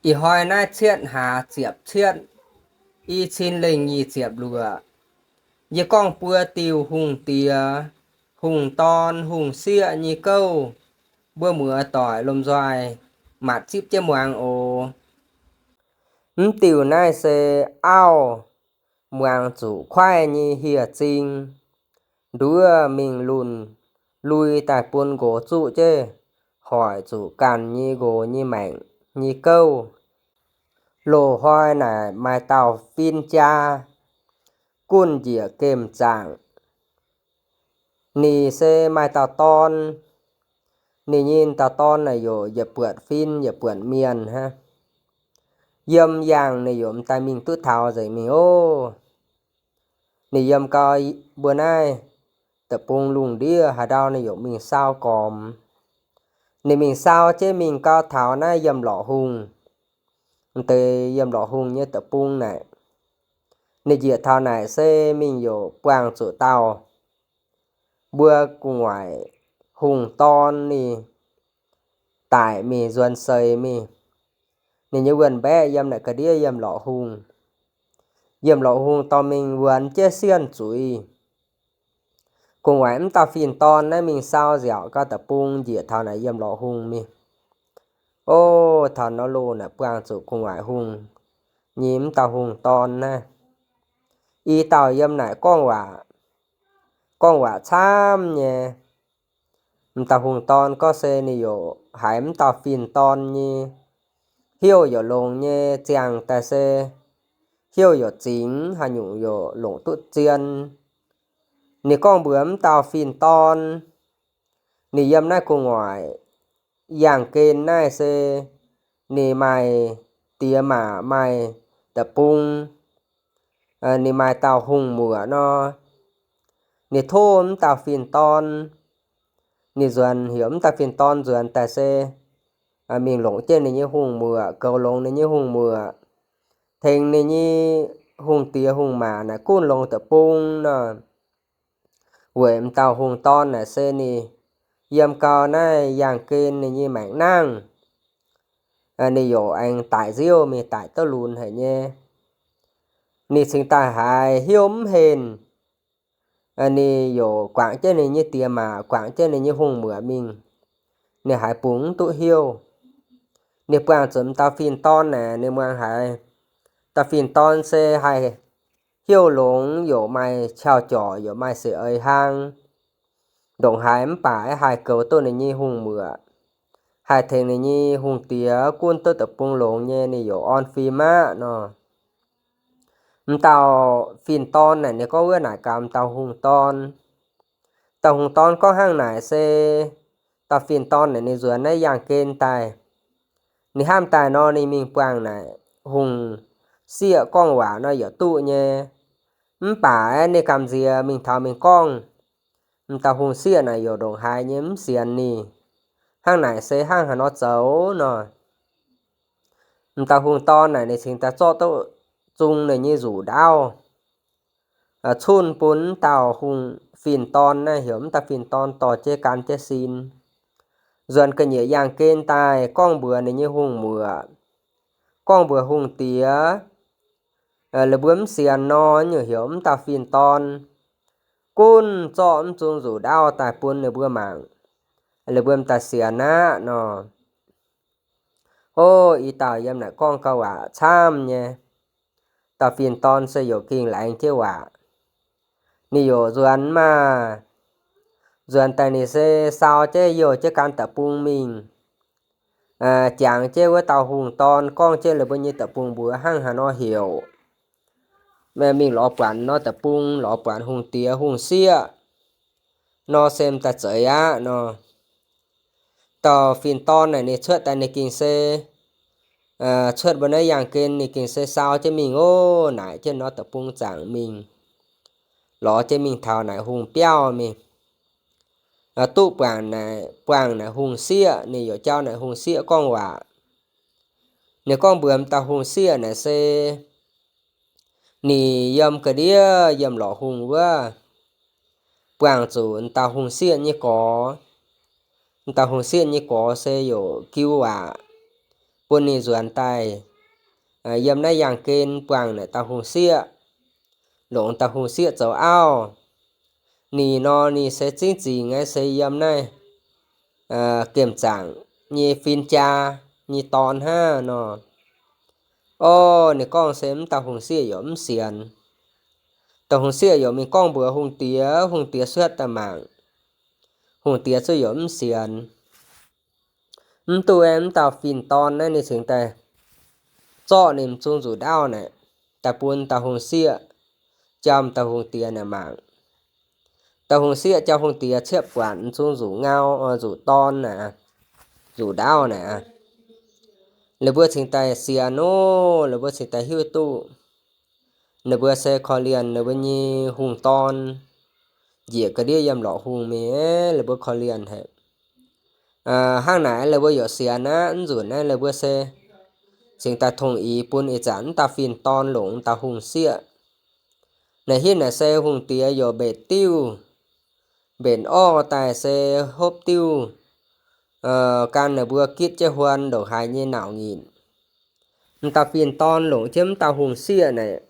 Ih hnoi naaiv cietv hlaax ziepc cietv, i cin lengh nyic ziepc luoqc, yie gorngv buo diuh hungh diex, hungh dorn, hungh sieqv nyei gouv. Mbuo muoz-doic lomh nzoih matc zipv jienv muangx oc. Mv diuh naaiv se auv muangx zuqc kuaaiv nyei hieh zing, nduov mingh lunh lui daaih bun nqox zuqv jienv, hoic zuqc ganh nyei nqox nyei maengc nyei gouv. Loz-hnoi naaic maaih dauh fin-jaa, gunv njiec gemh zaangc. Ninh se maaih dauh dorn. Ninh nyei dauh dorn naaic yaac yietc buonc fin yietc buonc mienh hnangv. Yiem yangh ninh yaac m'daaih mingh duqv taux nzengc mingh oc. Ninh yiem gau mbuo naaiv deic-bung lungh ndiev haaix ndau ninh yaac mingh saau gormx. Ninh mingh saau jienv mingh gau taux naaiv Yiem Lorqc Hungh. Deix Yiem Lorqc Hungh nyei deic-bung naaic, ninh njiec taux naaic se mingh yaac buangh zuqc dauh mbuo gu'nguaaic hungh dorn ninh daic mingh, nzuonx seix mingh. Ninh nyei wuonh mbaeqv yiem naaic ga'ndiev Yiem Lorqc Hungh. Yiem Lorqc Hungh dorh mingh wuonx jienv sienh zuiz. Gu'nguaaic mv dauh fin-dorn naaiv mingh saau nziaauc gau deic-bung njiec taux naaic Yiem Lorqc Hungh mingh. O, taux nor loz naaic buangh zuqc gu'nguaaic hungh nyei mv dauh hungh dorn naaiv, i dauh yiem naaic gorngv waac, gorngv waac camv nyei. M'dauh hungh dorn gorngv se ninh yaac haiz m'dauh fin-dorn nyei heuv yaac longx nyei, ziangh daaih se heuv yaac zingx, haaix nyungc yaac longc duqv zien. Ninh gorngv mbuox m'dauh fin-dorn, ninh yiem naaiv gu'nguaaic yaangh gen naaiv se ninh maaih diex maac, maaih deic-bung, ninh maaih dauh hungh muoc nor. Ninh tov m'dauh fin-dorn, ninh nzuonx, heuc m'dauh fin-dorn nzuonx daaih se mingh longc jienv ninh nyei hungh muoc, goux longx ninh nyei hungh muoc, tengx ninh nyei hungh diex hungh maac naaic gunv longx deic-bung nor. Weic m'dauh hungh dorn naaic se ninh yiem gau naaiv yaangh gen ninh nyei maengc nangh, ninh yaac aengx daic nziouv mingh, daic duqv lunx haic nyei. Ninh cingx daaih haiz hnyouv mv henh. Ninh yaac guangc jienv ninh nyei diex maac, guangc jienv ninh nyei hungh muoc mingh. Ninh haiz bungx mv duqv hnyouv. Ninh buangh zuqc m'dauh fin-dorn naaic, ninh muangx haiz dauh fin-dorn se haih hnyouv longx, yaac maaih qauv jorc, yaac maaih seix eix hlaang, ndongc haaix mv baac haih goux duqv ninh nyei hungh muoc, haih tengx ninh nyei hungh diex gunv duqv deic-bung longx nyei, ninh yaac orn fim aqv nor. M'dauh fin-dorn naaic ninh gorngv wuov naaic gaax m'dauh hungh dorn. Dauh hungh dorn gorngv hnangv naaic se, dauh fin-dorn naaic ninh nzuonx naaiv yaangh gen daaih. Ninh hnamv daaih nor ninh mingh buangh naaic hungh sieqv gorngv waac nor yaac duqv nyei. Mv baac ninh gamh nziex mingh taux mingh gorngv, m'dauh hungh sieqv naaic yaac ndongc haaix nyei mv sienx ninh. Hnangv naaic se hnangv haaix nor zoux nor. M'dauh hungh dorn naaic ninh cingx daaih zorqv duqv zung ninh nyei nzuqc ndaauv, cunh bun m'dauh hungh fin-dorn naaiv, heuc m'dauh fin-dorn dorh jienv gan jienv sin, nzuonx ga'nyiec yaangh gen daaih gorngv mbuox ninh nyei hungh muoc, gorngv mbuox hungh diex, lih mbuo mv sienx nor, nyungc heuc m'dauh fin-dorn gunv zorqv mv zung nzuqc ndaauv daaih bun ninh mbuo mangc, lih mbuo m'daaih sienx aqv nor. O, i dauh yiem naaic gorngv gauh waac camv nyei. Dauh fin-dorn se yaac gengh laengz jienv waac. Ninh yaac nzuonx maah, nzuonx daaih ninh se sau jienv youh jienv gan deic-bung mingh, jangx jienv wuov dauh hungh dorn gorngv jienv lih mbuo nyei deic-bung mbuox hnangv haaix nor heuc, mingh lorz buatc nor deic-bung, lorz buatc hungh diex hungh sieqv nor se m'daaih zeiz aqv nor. Dauh fin-dorn naaic ninh cuotv daaih ninh gengh se cuotv mbuo naaiv yaangh gen ninh gengh se sau jienv mingh ov, naaic jienv nor deic-bung zaangc mingh, lorz jienv mingh taux naaic hungh biauv mingh, duqv buangh naaic, buangh naaic hungh sieqv. Ninh yaac jauv naaic hungh sieqv gorngv waac. Ninh gorngv mbuox m'dauh hungh sieqv naaic se ninh yiem ga'ndiev Yiem Lorqc Hungh wuov buangh zuqc m'dauh hungh sieqv nyei gorx. M'dauh hungh sieqv nyei gorx se yaac jiu waac, bun ninh nzuonx daaih yiem naaiv yaangh gen buangh naaic dauh hungh sieqv, longc dauh hungh sieqv zoux auv. Ninh nor ninh se zingv zingc nyei, se yiem naaiv gemh zaangc nyei fin-jaa nyei dorn hnangv nor. Orv, ninh gorngv se mv dauh hungh sieqv yaac mv sienx. Dauh hungh sieqv yaac mingh gorngv mbuox hungh diex, hungh diex suotv daaih mangc, hungh diex zuqc yaac mv sienx. Mv duqv, mv dauh fin-dorn naaiv ninh cingx daaih zorqv ninh mv zungv nzuqc ndaauv naaic daaih bun dauh hungh sieqv, jauv dauh hungh diex naaic mangc. Dauh hungh sieqv jauv hungh diex ciepv buatc mv zungv nzuqc ngau, nzuqc dorn naaic, nzuqc ndaauv naaic. Ninh mbuo cingx daaih sienx nor, ninh mbuo cingx daaih hiuv duqv ninh mbuo se korv-lienh ninh mbuo nyei hungh dorn, njiec ga'ndiev yiem lorqc hungh mingh, ninh mbuo korv-lienh haic. Hnangv naaic ninh mbuo yaac sienx aqv. Mv nzunc naaiv ninh mbuo se cingx daaih tongh ix bun ih zanc mv dauh fin-dorn longc dauh hungh sieqv. Naaic hitv naaic se hungh diex yaac mbenc diuv, mbenc orv daaih se hopv diuv, gan ninh mbuo gitv jienv huon ndongc haaix nyei nauc nyitc. Mv dauh fin-dorn longc jienv mv dauh hungh sieqv naaic,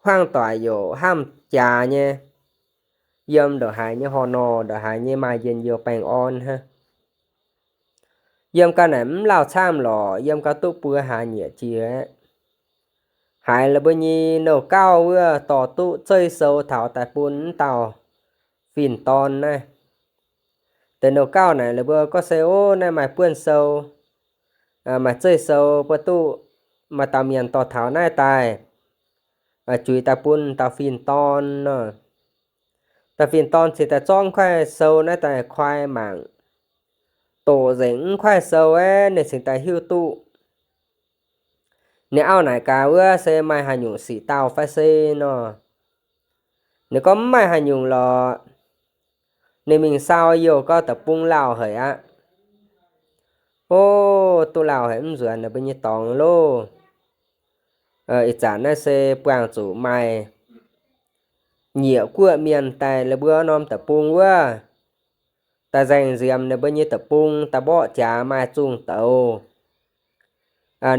huaang doic yaac hnamv jaax nyei, yiem ndongc haaix nyei horh norh, ndongc haaix nyei maaih njien-youh baengh orn hnangv. Yiem ga'naaiv mv lauh camv lorqc, yiem ga'duqv buo hlaax nyieqc jiex aqv. Haiz la'buo nyei nouh gauh wuov dorh duqv zeiv sou taux daaih bun mv dauh fin-dorn naaiv. Deix nouh gauh naaic la'buo gorngv se, ov, naaiv maaih buonv sou, maaih zeiv sou, buo duqv maaih dauh mienh dorh taux naaiv daaih, juix daaih bun dauh fin-dorn nor. Dauh fin-dorn cingx daaih zorqv mv kuaaiv sou naaiv daaih koi mangc. Doqc nzengc mv kuaaiv sou aeqv, ninh cingx daaih hiuv duqv ninh auv naaic gaax wuov se maaih haaix nyungc sic dauh fai se nor. Ninh gorngv mv maaih haaix nyungc lorqc. Ninh mingh sau youh gau deic-bung lauh haic aqv. Ov, duqv lauh haic, mv nzuonx ninh mbuo nyei dorngx loh. Ih zanc naaiv se buangh zuqc maaih nyieqc guoqv mienh daaih la'buo norm deic-bung wuov, daaih nzaeng nziemx ninh mbuo nyei deic-bung, daaih mborqv jaax maaih zungh douz.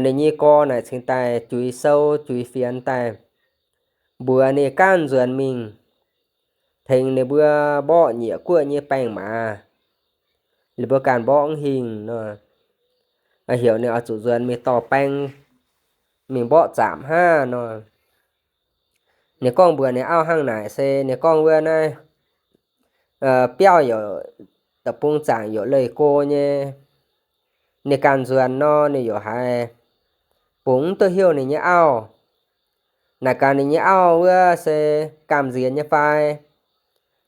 Ninh nyei gorx naaic cingx daaih juix sou juix fienx daaih mbuox ninh ganh nzuonx mingh tengx ninh mbuo mborqv nyieqc guoqv nyei baengh maaz. Ninh mbuo ganh mborqv mv hingh nor, heuc ninh oix zuqc nzuonx mingh dorh baeng mingh mborqv zaapc hnangv nor. Ninh gorngv mbuox ninh auv hnangv naaic se ninh gorngv wuov naaiv biauv youc deic-bung zaangc youc leih go nyei. Ninh ganh nzuonx nor ninh youc haiz bungx mv duqv heuc ninh nyei auv. Naaic gaax ninh nyei auv wuov se gamh nziex nyei fai?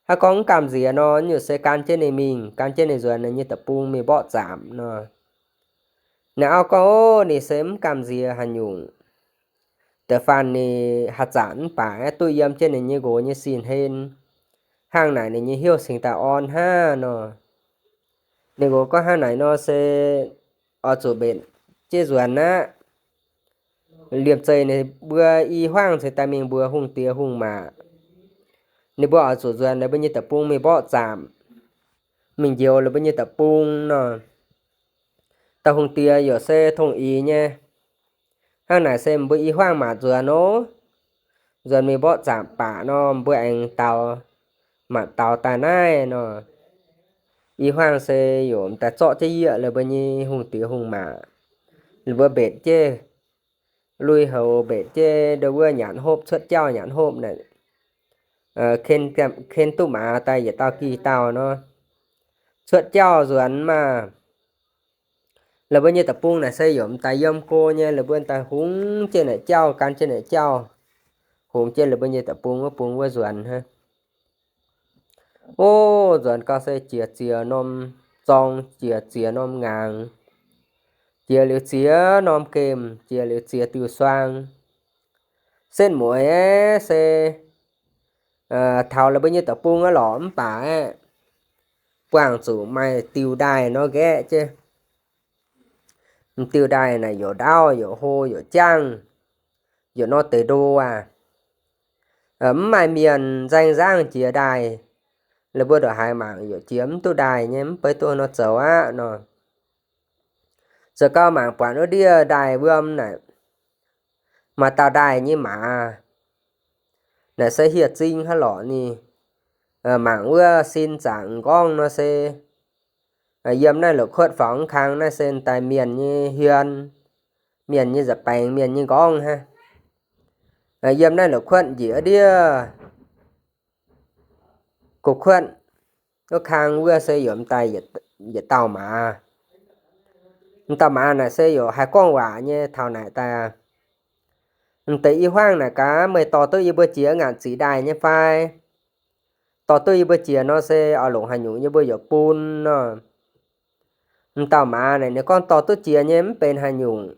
Haaix gorngv mv gamh nziex nor, nyungc se gan jienv ninh mingh, gan jienv ninh nzuonx ninh nyei deic-bung mingh mborqv zaapc nor. Ninh auv gorngv, ov, ninh se mv gamh nziex haaix nyungc. Da'faanh ninh haaix zanc mv baac duqv yiem jienv ninh nyei nqox nyei sin hlen. Hnangv naaic ninh nyei heuc cingx daaih orn hnangv nor. Ninh nqox gorngv hnangv naaic nor se oix zuqc mbenc jienv nzuonx aqv. Liemh zeih ninh mbuo i hmuangv cingx daaih mingh mbuox hungh diex hungh maac, ninh mbuo oix zuqc nzuonx ninh mbuo nyei deic-bung mingh mborqv zaapc, mingh njoux ninh mbuo nyei deic-bung nor. Dauh hungh diex youc se tongh ix nyei. Hnangv naaic se mbuo i hmuangv maanc nzuonx nor, nzuonx mingh mborqv zaapc baac nor, mbuo aengx daux maanc daux daaih naaiv nor. I hmuangv se youc daaih zorqv jienv yieqv ninh mbuo nyei hungh diex hungh maac. Ninh mbuo mbenc jienv lui-houx, mbenc jienv ndo wuov nyanc hopv, cuotv jauv nyanc hopv naaic, ken duqv maaz daaih yietc dauh gih dauh nor, cuotv jauv nzuonx maah. La'buo nyei deic-bung naaic se youc m'daaih yiem go nyei, la'buo daaih hungx jienv naaic jauv, gan jienv naaic jauv, hungx jienv la'buo nyei deic-bung wuov bung wuov nzuonx hnangv. Ov, nzuonx gau se jiex ziex norm zorng, jiex ziex norm ngaangc, jiex liuz ziex norm gemh, jiex liuz ziex diuh suang. Setv mueiz aeqv, se taux la'buo nyei deic-bung aqv lorqc, mv baac aeqv, buangh zuqc maaih diuh ndaaih nor nqaeqv jienv. M'diuh ndaaih naaic youc ndaauv, youc hlo, youc jangv, youc nor deix ndo aac. Mv maaih mienh nzaeng nzangv jiex ndaaih. La'buo ndongc haaix mangc youc jiex mv duqv ndaaih nyei, mv baac duqv nor zoux aqv nor. Zoux gau mangc buatc wuov ndiev ndaaih wuom naaic, maaih dauh ndaaih nyei maaz naaic se hieh zing hnangv lorqc. Ninh mangc wuov sin zaangc m'nqorngv nor se yiem naaiv la'kuotv faaux mv kang naaiv se daaih mienh nyei hmien, mienh nyei nza'baengx, mienh nyei m'nqorngv hnangv. Yiem naaiv la'kuotv njiec wuov ndiev go kuotv wuov kang wuov se yaac daaih yietc dauh maaz. M'dauh maaz naaic se yaac haih gorngv waac nyei taux naaic daaih, m'deix i hmuangv naaic gaax, meih dorh duqv yie mbuo jiex ngaanc ziqc ndaaih nyei fai? Dorh duqv yie mbuo jiex nor se oix longc haaix nyungc yie mbuo yaac bun nor. M'dauh maaz naaic ninh gorngv dorh duqv jiex nyei mv benx haaix nyungc.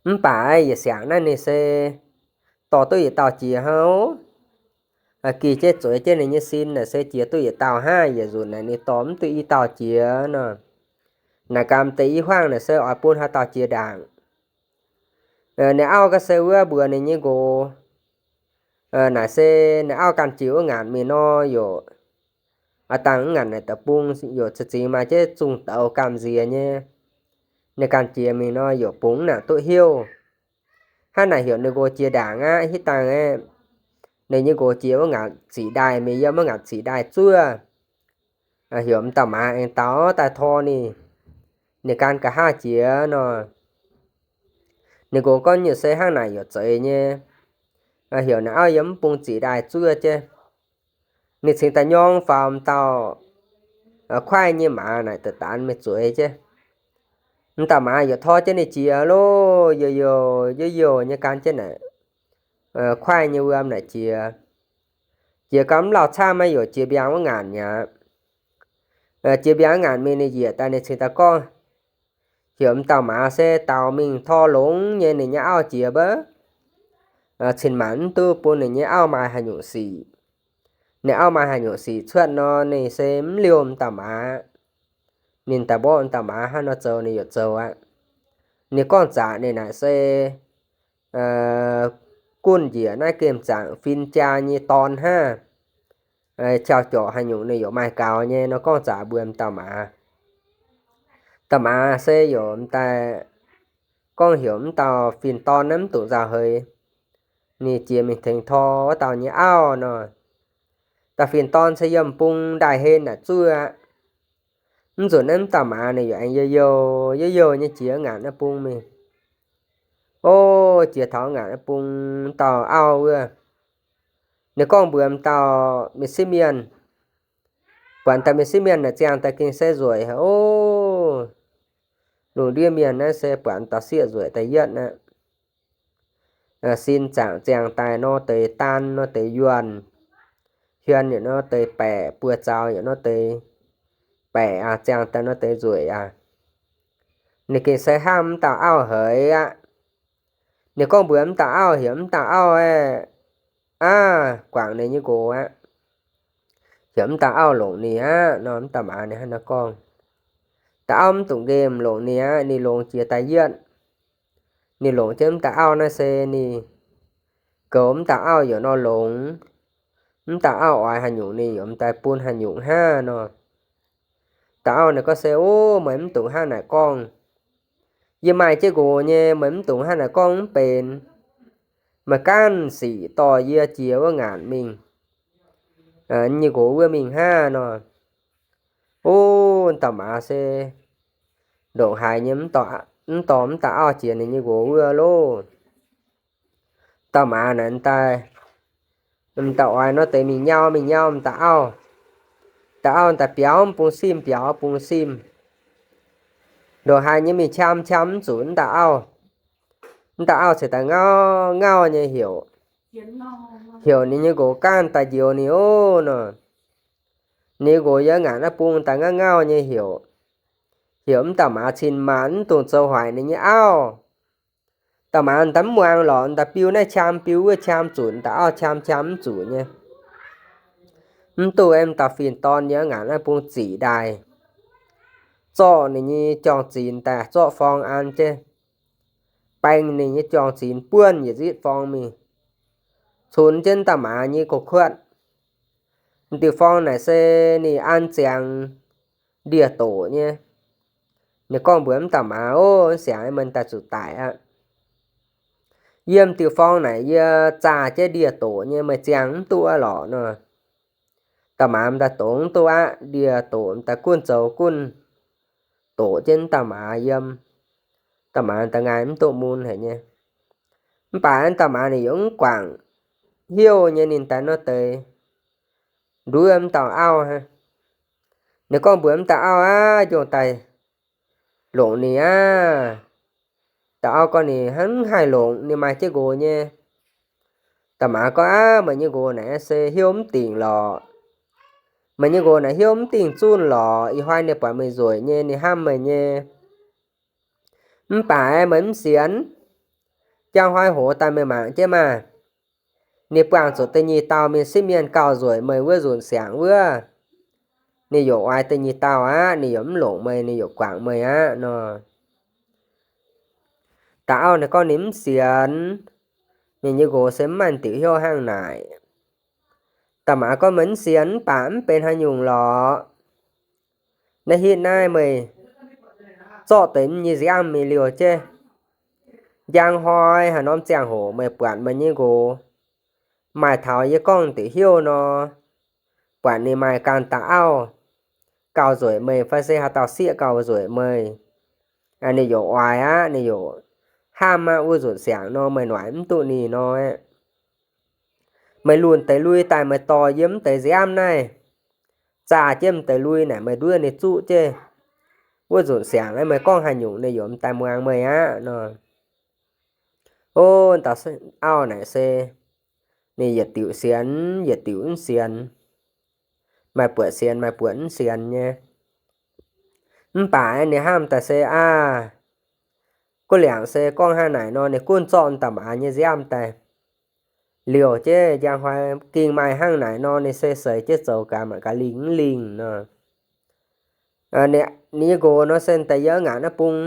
Mv baac yietc siangx naaiv ninh se dorh duqv yietc dauh jiex hnangv. Gih jienv zueiz jienv ninh nyei sin naaic se jiex duqv yietc dauh hnangv, yietc nzunc naaic ninh dorh mv duqv i dauh jiex nor. Naaic gaax m'deix i hmuangv naaic se oix bun haaix dauh jiex ndaangc. Ninh auv ga'sie wuov mbuox ninh nyei nqox naaic se ninh auv ganh jiex wuov ngaanc mingh nor yaac dangh mv ngaanc naaic deic-bung yaac za'gengh maaih jienv zungh douz gamh nziex nyei. Ninh ganh jiex mingh nor yaac bungx mv nangc duqv hnyouv. Hnangv naaic heuc ninh nqox jiex ndaangc aqv. Hitv dangh aeqv, ninh nyei nqox jiex wuov ngaanc ziqc ndaaih mingh, yiem wuov ngaanc ziqc ndaaih zuov, heuc m'dauh maaz aengx daux daaih tor ninh, ninh gan nqa'haav jiex nor. Ninh nqox gorngv nyei se hnangv naaic yaac zeiz nyei, heuc ninh auv yiem mv bung ziqc ndaaih zuov jienv. Ninh cingx daaih nyorng faaux m'dauh kuaaiv nyei maaz naaic daaih daanx mingh zueiz jienv. M'dauh maaz yaac tor jienv ninh jiex loh, youh youh youh youh nyei gan jienv naaic kuaaiv nyei wuom naaic jiex. Jiex gau mv lauh camv maiv yaac jiex mbiaangx wuov ngaanc mi'aqv. Jiex mbiaangx wuov ngaanc mingh ninh njiec daaih ninh cingx daaih gorngv, heuc m'dauh maaz se daaux mingh tor longx nyei ninh nyei auv jiex mbaac. Cin-maanc mv duqv bun ninh nyei auv maaih haaix nyungc sic. Ninh auv maaih haaix nyungc sic cuotv nor ninh se mv liouh m'dauh maaz. Ninh daaih mborqv m'dauh maaz hnangv nor zoux ninh yaac zoux aqv. Ninh gorngv zaqc ninh naaic se gunh njiec naaiv gemh zaangc fin-jaa nyei dorn hnangv. Caux jorc haaix nyungc ninh yaac maaih gaux nyei nor gorngv zaqc mbuox m'dauh maaz. Dauh maaz se yaac m'daaih gorngv heuc m'dauh fin-dorn naaiv mv dungx nzauh heix. Ninh jiex mingh tengx tor wuov dauh nyei auv nor. Dauh fin-dorn se yiem bung ndaaih hlen naaic zuov aqv. Mv nzunc naaiv m'dauh maaz ninh yaac aengx youh youh youh youh nyei jiex ngaanc naaiv bung mingh. O, jiex taux ngaanc naaiv bung, dauh auv wuov, ninh gorngv mbuox m'dauh mienh sieqv mienh, buatc dauh mienh sieqv mienh naaic ziangh daaih gengh se nzueic haic o. Lungh ndiev mienh naaiv se buatc dauh sieqv nzueic daaih yietv aqv. Sin zaangc ziangh daaih nor deix daan nor deix yuonh, hmien yaac nor deix baeqc, buoz-zaux yaac nor deix baeqc aqv, ziangh daaih nor deix nzueic aqv. Ninh gengh se hnamv m'dauh auv haic aqv. Ninh gorngv mbuox m'dauh auv, heuc m'dauh auv aeqv, aav, guangc ninh nyei nqox aqv. Heuc m'dauh auv longc ninh aqv nor, m'dauh maaz ninh hnangv naaiv gorngv. Dauh auv mv dungx nqemh, longc ninh aqv. Ninh longx jiex daaih yietv. Ninh longc jienv m'dauh auv naaiv se ninh goux m'dauh auv yaac nor longx. M'dauh auv oix haaix nyungc ninh yaac m'daaih bun haaix nyungc hnangv nor. Dauh auv naaic gorngv se, o, meih mv dungx hnangv naaic gorngv. Yie maaih jienv nqox nyei, meih mv dungx hnangv naaic gorngv mv benx. Meih gaanv sic dorh yie jiex wuov ngaanc mingh, nyei nqox wuov mingh hnangv nor. O, dauh maaz se ndongc haaix nyei mv dorh m'dauh auv jiex ninh nyei nqox wuov loh. Dauh maaz naaic daaih, m'dauh oix nor deix mingh nyau, mingh nyau m'dauh auv. Dauh auv daaih biaux bung simv, biaux bung simv. Ndongc haaix nyei mingh qam, qam mv zuqc m'dauh auv. M'dauh auv cingx daaih ngauv ngauv nyei heuc, heuc ninh nyei nqox gaanv daaih njoux ninh ov nor. Ninh nqox yiem ngaanc naaiv bung daaih ngauv ngauv nyei heuc, heuc m'dauh maaz cin-maanc mv dungx zoux hoic ninh nyei auv. Dauh maaz daaih mv muangx lorqc, daaih biu naaiv qam biu wuov qam zuqc, dauh auv qam qam mv zuqc nyei. Mv duqv, m'dauh fin-dorn yiem ngaanc naaiv bung ziqc ndaaih, zorqv ninh nyei jorng-zinx daaih zorqv forng an jienv, baeng ninh nyei jorng-zinx buonv yietc nzitv forng mingh, cunx jienv m'dauh maaz nyei gox-kuotv. M'diuh forng naaic se ninh an ziangx ndie-doqc nyei. Ninh gorngv mbuox m'dauh maaz, Ov, siangx meih daaih zuqc daic aqv. Yiem diuh forng naaic yie zaah jienv ndie-doqc nyei, meih ziangh mv duqv aqv lorqc nor. Dauh maaz m'daaih doqc mv duqv aqv, ndie-doqc m'daaih gunv zoux gunv doqc jienv m'dauh maaz yiem. Dauh maaz m'daaih ngaih mv duqv mun haic nyei. Mv baac m'dauh maaz ninh yaac mv guangc hnyouv nyei, ninh daaih nor deix nduov m'dauh auv hnangv. Ninh gorngv mbuox m'dauh auv, Aav, njongh daaih longc ninh aqv. Dauh auv gorngv ninh hnangv haih longc, ninh maaih jienv nqox nyei. Dauh maaz gorngv, Aav, meih nyei nqox naaic se hnyouv mv dingc lorqc. Meih nyei nqox naaic hnyouv mv dingc zunh lorqc. Ih hnoi ninh buatc meih nzueic nyei, ninh hnamv meih nyei. Mv baac meih mv sienx, njang hnoi hoz daaih meih mangc jienv maah! Ninh buangh zuqc da'nyeic dauh mingh sipv mienh gauh nzueic meih wuov nzunc siangx wuov, ninh yaac oix da'nyeic dauh aqv. Ninh yaac mv longc meih, ninh yaac guangc meih aqv nor. Dauh auv ninh gorngv ninh mv sienx, ninh nyei nqox se mv maaih diuc hnyouv hnangv naaic. Dauh maaz gorngv, Meih mv sienx mv baac mv benx haaix nyungc lorqc. Naaiv hitv naaiv meih zorqv deix m'nyei nziaamv mingh liouh jienv. Njang hnoi haaix norm ziangh hoc meih buatc meih nyei nqox maaih taux yie gorngv diuc hnyouv nor, buatc ninh maaih ganh dauh auv gauh nzueic meih fai se haaix dauh sieqv gauh nzueic meih, ninh yaac oix aqv, ninh yaac hnamv aqv, wuov nzunc siangx nor meih noic mv duqv ninh nor, meih lunh deix lui daaih meih dorh yiem m'deix nziaamv naaiv, zaah jienv m'deix lui naaic meih nduov ninh zuqv jienv. Wuov nzunc siangx meih gorngv haaix nyungc ninh yaac m'daaih muangx meih aqv nor. O, dauh auv naaic se ninh yietc diuc sienx yietc diuc mv sienx, maaih buonc sienx maaih buonc mv sienx nyei. Mv baac ninh hnamv daaih se aav, guv liangc se gorngv hnangv naaic nor ninh gunv zorqv dauh maaz nyei nziaamv daaih liouh jienv. Njang hnoi ging maaih hnangv naaic nor ninh se seix jienv zoux gaax, mangc gaax lingh mv lingh nor. Ninh nyei nqox nor se daaih yiem ngaanc naaiv bung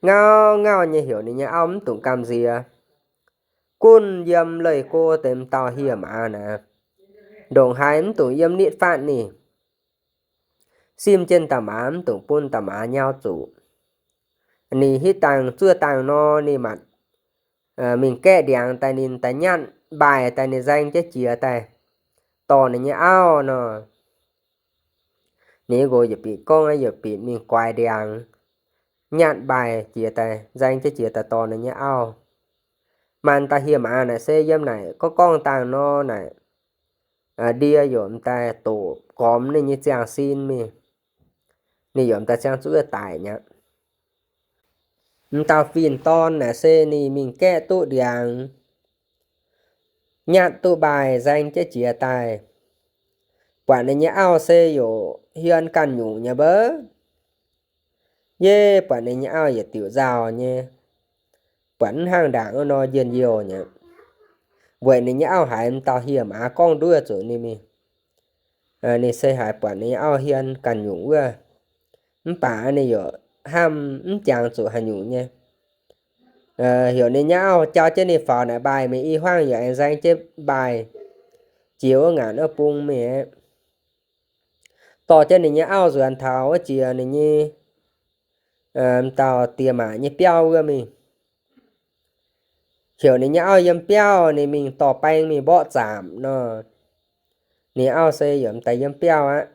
ngauv ngauh nyei, heuc ninh nyei auv mv dungx gamh nziex, gunv yiem leih go deix m'dauh hieh maaz naaic, ndongc haaix mv dungx yiem nitv fatv ninh, simv jienv dauh maaz, mv dungx bun dauh maaz nyau zuqc. Ninh hitv dangh zuov dangh nor ninh matc mingh gaeqv ndiangx daaih, ninh daaih nyatv mbaaih daaih, ninh nzaeng jienv jiex daaih dorh ninh nyei auv nor. Ninh nyei nqox yietc bieqc gorngv yietc bieqc mingh guaix ndiangx, nyatv mbaaih jiex daaih, nzaeng jienv jiex daaih dorh ninh nyei auv. Maaih dauh hieh maaz naaic se yiem naaic gorngv gorngv dangh nor naaic, ndie yaac m'daaih doqc gormx ninh nyei ziangh sin mingh, ninh yaac m'daaih ziangh zuqc wuov daic mi'aqv. M'dauh fin-dorn naaic se ninh mingh gaeqv duqv ndiangx, nyatv duqv mbaaih, nzaeng jienv jiex daaih, buatc ninh nyei auv se yaac hmien ganh nyungc nyei mbouv. Yie buatc ninh nyei auv yietc diuc nzauh nyei, buatc mv hnangv ndaangc wuov nor njien-youh nyei. Weic ninh nyei auv haiz m'dauh hieh maaz gorngv nduov zuqc ninh mingh, ninh se haiz buatc ninh nyei auv hmien ganh nyungc wuov, mv baac ninh yaac hnamv mv jangx zuqc haaix nyungc nyei. Heuc ninh nyei auv jauv jienv ninh faaux naaic mbaaih mingh, i hmuangv yaac aengx nzaeng jienv mbaaih jiex wuov ngaanc wuov bung mingh aqv. Dorh jienv ninh nyei auv nzuonx taux wuov jiex ninh nyei m'dauh diex maac nyei biauv wuov mingh. Heuc ninh nyei auv yiem biauv, ninh mingh dorh baeng mingh mborqv zaamc nor. Ninh auv se yaac m'daaih yiem biauv aqv.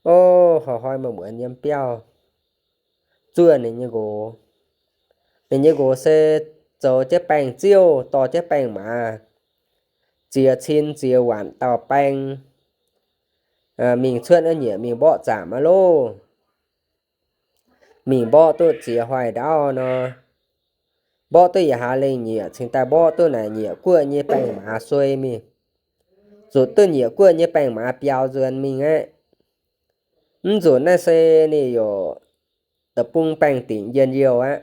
O, hnoi-hnoi muonz-muonz yiem biauv zuov ninh nyei nqox. Ninh nyei nqox se zoux jienv baengh ziouv, dorh jienv baengh maaz, ziex cin ziex waanc dauh baeng, mingh cuotv wuov nyieqc mingh mborqv zaamc aqv loh. Mingh mborqv duqv ziex hoic ndaauv nor, mborqv duqv yietc hlaax lengh nyieqc cingx daaih mborqv duqv naaic nyieqc guoqv nyei baengh maaz suei mingh, zuqc duqv nyieqc guoqv nyei baengh maaz biaux nzuonx mingh aqv. Mv nzunc naaiv se ninh yaac deic-bung baengh dingc njien-youh aqv.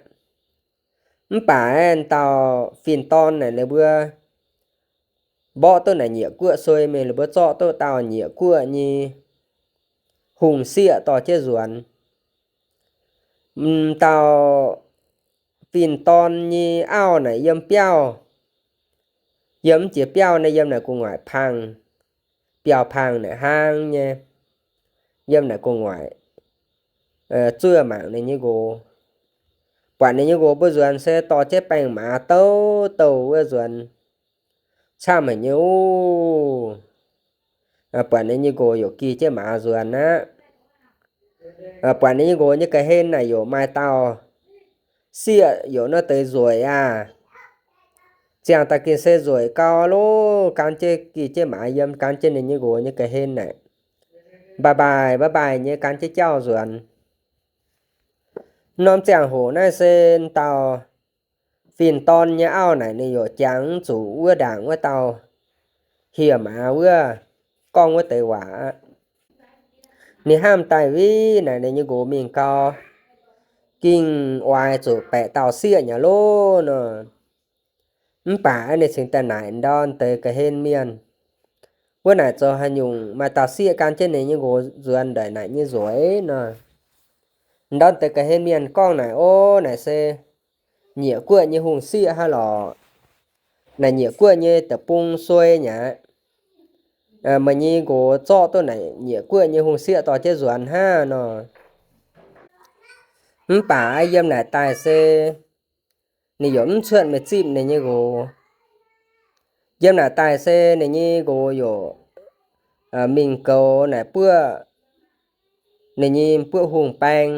Mv baac dauh fin-dorn naaic ninh mbuo mborqv duqv naaic nyieqc guoqv suei mingh, ninh mbuo zorqv duqv dauh nyieqc guoqv nyei hungh sieqv dorh jienv nzuonx. M'dauh fin-dorn nyei auv naaic yiem biauv, yiem jiex biauv naaiv yiem naaic gu'nguaaic pang, biauv-pang naaic hnangv nyei, yiem naaic gu'nguaaic. zuov mangc ninh nyei nqox. Buatc ninh nyei nqox mbuo nzuonx se dorh jienv baengh maaz douh douh wuov nzuonx camv haic nyei oc. Buatc ninh nyei nqox yaac gih jienv maaz nzuonx aqv. Buatc ninh nyei nqox nyei ga'hlen naaic yaac maaih dauh sieqv yaac nor deix nzueic aqv. Ziangh daaih gengh se nzueic gau loh, gan jienv gih jienv maaz yiem, gan jienv ninh nyei nqox nyei ga'hlen naaic, mbaaic mbaaic mbaaic mbaaic nyei gan jienv jauv nzuonx. Norm ziangh hoc naaiv se dauh fin-dorn nyei auv naaic ninh yaac jangx zuqc wuov ndaangc wuov dauh hieh maaz wuov gorngv wuov deix waac aqv. Ninh hnamv daaih, Viv, naaic ninh nyei nqox mingh gau, gengh oix zuqc baeqc dauh sieqv nyei loh nor. Mv baac ninh cingx daaih naaic ndorn deix ga'hlen mienh, Wuov naaic zoux haaix nyungc maaih dauh sieqv gan jienv ninh nyei nqox nzuonx ndeic naaic nyei nzueic nor? Ndorn deix ga'hlen mienh gorngv naaic, Ov, naaic se Nyiec Guoqv nyei hungh sieqv hnangv lorqc. Naaic Nyiec Guoqv nyei deic-bung suei nyei aqv. Meih nyei nqox zorqv duqv naaic Nyiec Guoqv nyei hungh sieqv dorh jienv nzuonx hnangv nor. Mv baac yiem naaic daaih se ninh yaac mv cuotv mingh zipv ninh nyei nqox. Yiem naaic daaih se ninh nyei nqox yaac mingh goux naaic buoqv, ninh nyei buoqv hungh baeng,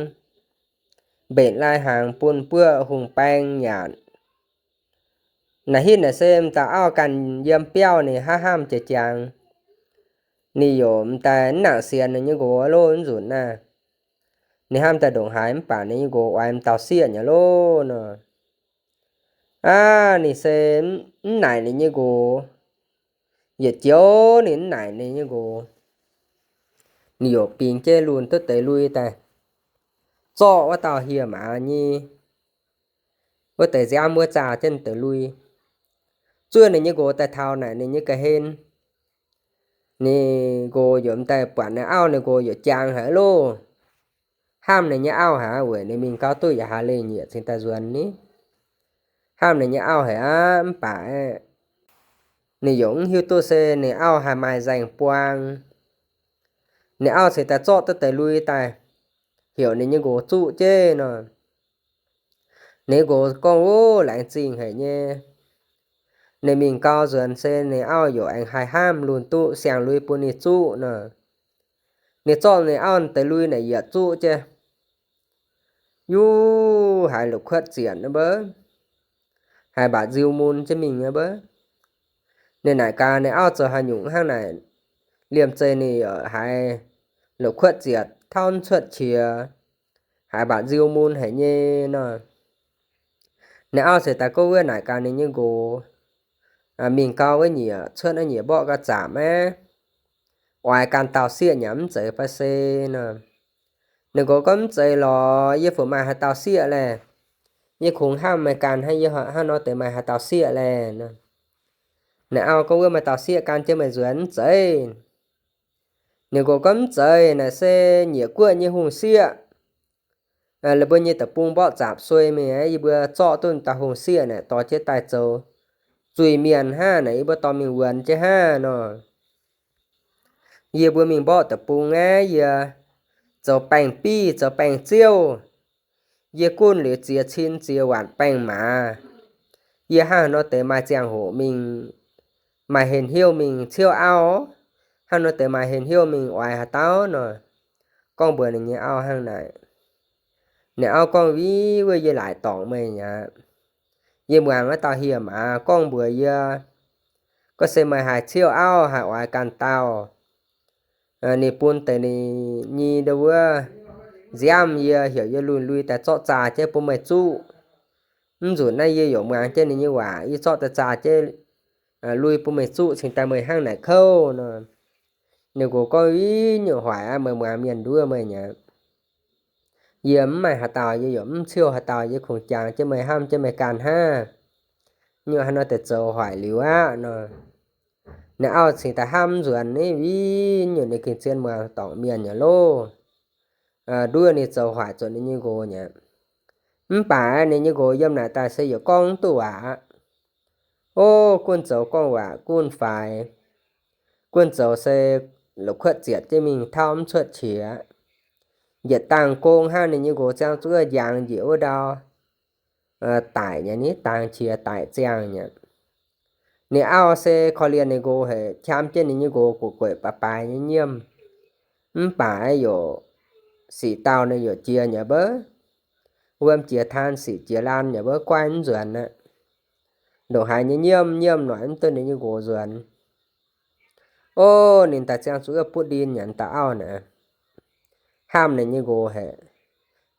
mbenc lai-hnaangx bun buoqv hungh baeng nyanc. Naaic hitv naaic se m'dauh auv ganh yiem biauv ninh hnamv hnamv jiex jangx, ninh yaac m'daaih mv nangc sienx ninh nyei nqox loh nzunc naaiv. Ninh hnamv daaih ndongc haaix mv baac ninh nyei nqox oix m'dauh sieqv nyei loh nor. Aav, ninh se mv naaic ninh nyei nqox, yietc joux ninh mv naaic ninh nyei nqox. Ninh yaac bingx jienv lunh duqv deix lui daaih, zorqv wuov dauh hieh maaz nyei wuov deix nziaamv wuov zaah jienv deix lui, zuov ninh nyei nqox daaih taux naaic ninh nyei ga'hlen. Ninh nqox yaac m'daaih buatc ninh auv, ninh nqox yaac jangx haic loh. Hnamv ninh nyei auv haic, weic ninh mingh gau duqv yaac haih leih nyiec cingx daaih nzuonx ni. Hnamv ninh nyei auv haic aqv, mv baac ninh yaac mv hiuv duqv se ninh auv haih maaih nzaeng buang. Ninh auv cingx daaih zorqv duqv deix lui daaih heuc ninh nyei nqox zuqv jienv nor. Ninh nqox gorngv, Ov, laengz zingh haic nyei. Ninh mingh gau nzuonx se ninh auv yaac aengx haih hnamv lunh duqv siang-lui bun ninh zuqv nor. Ninh zorqv ninh auv deix lui naaic yietc zuqv jienv, yuv haiz la'kuotv zietc nor mbuo, haiz mbaac nziu mun jienv mingh nor mbuo. Ninh naaic gaax ninh auv zoux haaix nyungc hnangv naaic, liemh zeih ninh yaac haiz la'kuotv zietc tauv mv cuotv qiex, haiz mbaac nziu mun haic nyei nor. Ninh auv cingx daaih gorngv wuov naaic gaax ninh nyei nqox, Mingh gau wuov nyiec cuotv naaiv nyiec mborqv gauh zaapc aqv. Oix ganh dauh sieqv nyei mv zeiz fai se nor. Ninh nqox gorngv, Mv zeiz lorqc, yie funx maaih haaix dauh sieqv laeh. Yie kungx hnamv meih ganh hnangv, yie hnangv nor deix maaih haaix dauh sieqv laeh. Ninh auv gorngv, Wuov maaih dauh sieqv gan jienv meih nzuonx mv zeiz? Ninh nqox gorngv, Mv zeiz, naaic se Nyiec Guoqv nyei hungh sieqv, la'buo nyei deic-bung mborqv zaapc suei mingh aqv. Yie mbuo zorqv duqv dauh hungh sieqv naaic dorh jienv daaih zoux zuiz-mienh hnangv naaic, yie mbuo dorh mingh wuonx jienv hnangv nor. Yie mbuo mingh mborqv deic-bung aqv, yie zoux baengh-biv zoux baengh-ziouv. Yie gunv liuz ziex cin ziex waanc baengh-maaz. Yie hnangv haaix nor deix maaih ziangh hoc mingh, maaih henh hnyouv mingh ciouv auv, hnangv haaix nor deix maaih henh hnyouv mingh oix haaix dauh nor. Gorngv mbuox ninh nyei auv hnangv naaic. Ninh auv gorngv, Viv, wuov yie laaic dorngc meih aqv. Yie muangx wuov dauh hieh maaz gorngv mbuox yie, gorngv se meih haih ciouv auv haih oix ganh dauh, ninh bun deix ninh nyei ndo wuov nziaamv yie heuc yie lunh lui daaih zorqv zaah jienv bun meih zuqv. Mv nzunc naaiv yie yaac muangx jienv ninh nyei waac, yie zorqv daaih zaah jienv lui bun meih zuqv cingx daaih meih hnangv naaic kouv nor. Ninh nqox gorngv, Viv, nyungc hoic aqv, meih muangx mienh nduov meih aqv. Yie mv maaih haaix dauh, yie yaac mv ciouv haaix dauh, yie kungx jangx jienv meih, hnamv jienv meih ganh hnangv. Nyungc haaix nor deix zoux hoic liuz aqv nor. Ninh auv cingx daaih hnamv nzuonx, Viv, nyungc ninh gengh zien muangx dorngc mienh nyei loh. Nduov ninh zoux hoic zuqc ninh nyei nqox nyei. Mv baac ninh nyei nqox yiem naaic daaih se yaac gorngv mv duqv waac aqv. Ov, gunv zoux gorngv waac gunv faix. Gunv zoux se la'kuotv zietc jienv mingh tauv mv cuotv qiex. njiec dangh gong hnangv, ninh nyei nqox ziangh zuqc wuov njangx njiec wuov ndau, daic nyei, ninh dangx qiex daic ziangh nyei. Ninh auv se korv-lienh ninh nqox haic, qam jienv ninh nyei nqox gu'gueic baaix baaix nyei nyiemv. Mv baac yaac sic dauh ninh yaac jiex nyei mbouv, wuom jiex taan sic jiex laanh nyei mbouv, guaiv mv nzuonx aqv. Ndongc haaix nyei nyiemv, nyiemv noic mv duqv ninh nyei nqox nzuonx. Ov, ninh daaih ziangh zuqc wuov butv ndin nyanc dauh auv naaic, hamv ninh nyei nqox haic.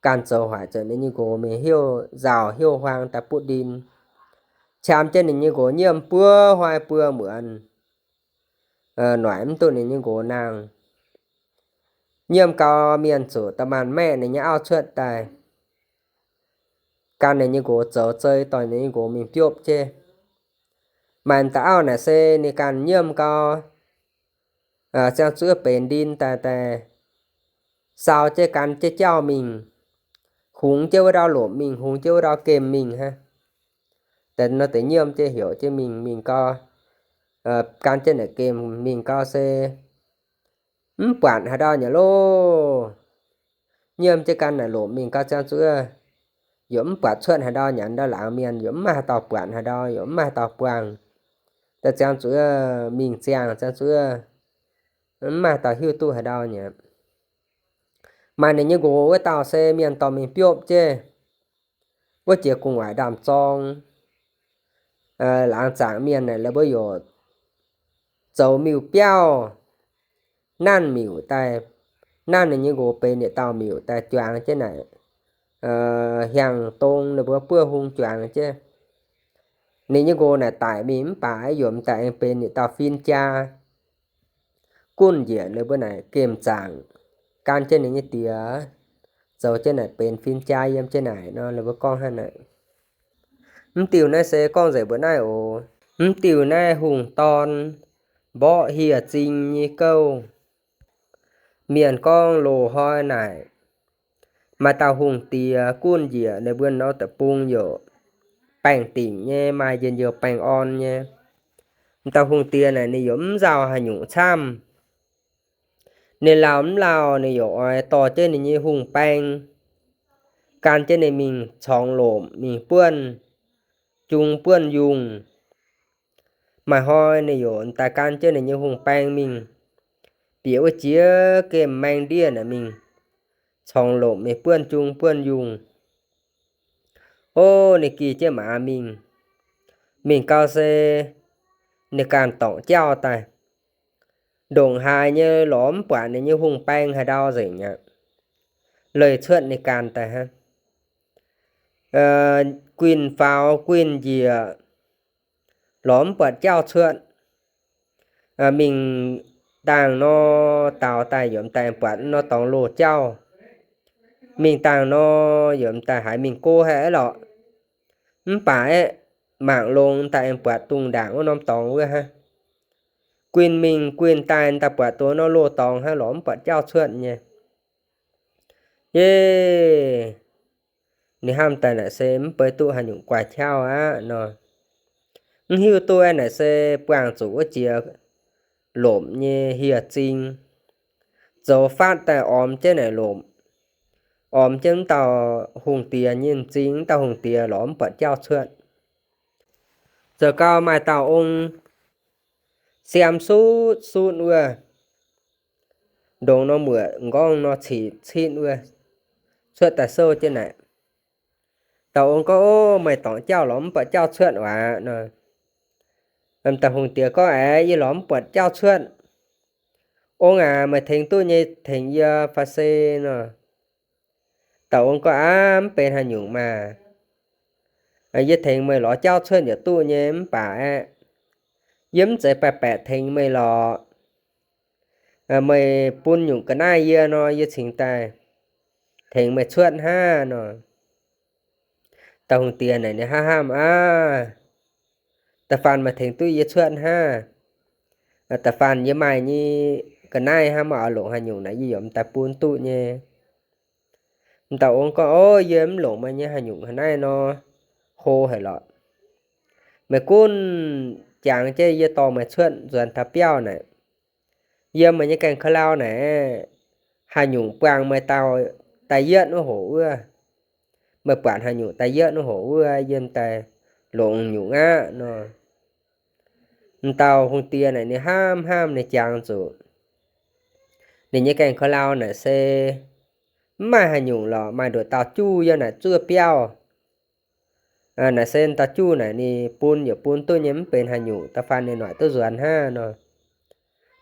Ganh zoux hoic zuqc ninh nyei nqox mingh hiuv nzauh hiuv huaang daaih butv ndin, qam jienv ninh nyei nqox nyiemv buo hnoi buo muonz, noic mv duqv ninh nyei nqox nangh. Nyiemv gau, mienh zuqc da'maanc maeqv ninh nyei auv cuotv daaih, gan ninh nyei nqox zoux zei dorh ninh nyei nqox mingh biopv jienv. Maaih dauh auv naaic se ninh ganh nyiemv gau, ziangh zuqc benx ndin daaih, daaih sau jienv gan jienv jauv mingh, hungx jienv wuov ndau lomc mingh, hungx jienv wuov ndau gemh mingh hnangv. Daaih nor deix nyiemv jienv heuc jienv mingh, mingh gau, gan jienv naaic gemh mingh gau se mv buatc haaix ndau nyei loh. Nyiemv jienv gan naaic lomc mingh gau ziangh zuqc yaac mv buatc cuotv haaix ndau, nyanc ndau laangz mienh yaac mv maaih haaix dauh buatc haaix ndau, yaac mv maaih haaix dauh buangh. Daaih ziangh zuqc mingh ziangh, ziangh zuqc mv maaih haaix dauh hiuv duqv haaix ndau nyei. Maaih ninh nyei nqox wuov dauh se mienh dorh mingh biopv jienv wuov jiex gu'nguaaic ndaamv-zorng. Laangz zaangc mienh naaic la'buo yaac zoux miuc-biauv, nanv miuc daaih, nanv ninh nyei nqox benx yietc dauh miuc daaih juangx jienv naaic, hiaangx dong la'buo buov hung juangx jienv. Ninh nyei nqox naaic daic mingh mv baac yaac m'daaih aengx benx yietc dauh fin-jaa gunv njiec ninh mbuo naaic gemh zaangc, gan jienv ninh nyei diex zoux jienv naaic benx fin-jaa yiem jienv naaic nor, ninh mbuo gorngv hnangv naaic. Mv diuh naaiv se gorngv nzengc mbuo naaiv oc. Mv diuh naaiv hungh dorn mborqv hieh zing nyei gouv. Mienh gorngv loz-hnoi naaic maaih dauh hungh diex gunv njiec ninh mbuo norm deic-bung yaac baengh dingc nyei, maaih njien-youh baengh orn nyei. M'dauh hungh diex naaic ninh yaac mv nzauh haaix nyungc camv. Ninh lauh mv lauh ninh yaac oix dorh jienv ninh nyei hungh baeng, gan jienv ninh mingh corngx lomc, mingh buonv jung buonv yungh. Maaih hnoi ninh yaac m'daaih gan jienv ninh nyei hungh baeng mingh bieqc wuov jiex gemh maeng ndiev naaic mingh corngx lomc, mingh buonv jung buonv yungh. Ov, ninh gih jienv maaz mingh. Mingh gau se ninh ganh dorngc jauv daaih. Ndongc haaix nyei lorz mv buatc ninh nyei hungh baeng haaix ndau nzengc aqv. Leih cuotv ninh ganh daaih hnangv. Guinh faaux guinh njiec, lorz mv buatc jauv cuotv. Mingh dangh nor, daaux daaih yaac m'daaih buatc nor dorngx loz-jauv. Mingh dangh nor, yaac m'daaih haiz mingh go haic lorqc. Mv baac aeqv, mangc longx daaih aengx buatc dungz ndaangc wuov norm dorngx wuov hnangv. Guinh mingh guinh daaih m'daaih buatc dongh nor loz-dorngx hnangv, lorz mv buatc jauv cuotv nyei. Yie, ninh hnamv daaih naaic se mv bei duqv haaix nyungc guaix qauv aqv nor. Mv hiuv duqv aeqv, naaic se buangh zuqc wuov jiex lomc nyei hieh zing, zoux faatv daaih ormx jienv naaic lomc, ormx jienv m'dauh hungh diex nyei m'zing, m'dauh hungh diex lorz mv buatc jauv cuotv. Zoux gau maaih dauh ong, siam sutv sutv wuov, ndongc nor muoc m'nqorngv nor citv citv wuov, cuotv daaih souv jienv naaic. Dauh ong gorngv, Ov, meih dorngc jauv lorz mv buatc jauv cuotv waac nor. M'dauh hungh diex gorngv, Aeqv, yie lorz mv buatc jauv cuotv. Ong aac, meih tengx duqv nyei tengx yie fai se nor. Dauh ong gorngv, Aav, mv benx haaix nyungc maah! Yie tengx meih lorz jauv cuotv yaac duqv nyei, mv baac aeqv, yie mv zeiz baeqc baeqc tengx meih lorz. Meih bun nyungc ga'naaiv yie nor, yie cingx daaih tengx meih cuotv hnangv nor. Dauh hungh diex naaic ninh hnamv hnamv, Aav, da'faanh meih tengx duqv yie cuotv hnangv. Da'faanh yie maaih nyei ga'naaiv hnangv, meih oix longc haaix nyungc naaic yie yaac m'daaih bun duqv nyei. M'dauh ong gorngv, Ov, yie mv longc meih nyei haaix nyungc ga'naaiv nor, hlo haic lorqc. Meih gunv jangx jienv yie dorh meih cuotv nzuonx taux biauv naaic. Yiem meih nyei gaengh ka'lau naaic, haaix nyungc buangh meih daaih yietv wuov hoc wuov, meih buatc haaix nyungc daaih yietv wuov hoc wuov, yiem daaih longx nyungc aqv nor. M'dauh hungh diex naaic ninh hnamv hnamv ninh jangx zuqc ninh nyei gaengh ka'lau naaic se mv maaih haaix nyungc lorqc, maaih nduqc dauh juv yiem naaic zuov biauv. Naaic se dauh juv naaic ninh bun yaac bun duqv nyei, mv benx haaix nyungc, da'faanh ninh noic duqv nzuonx hnangv nor.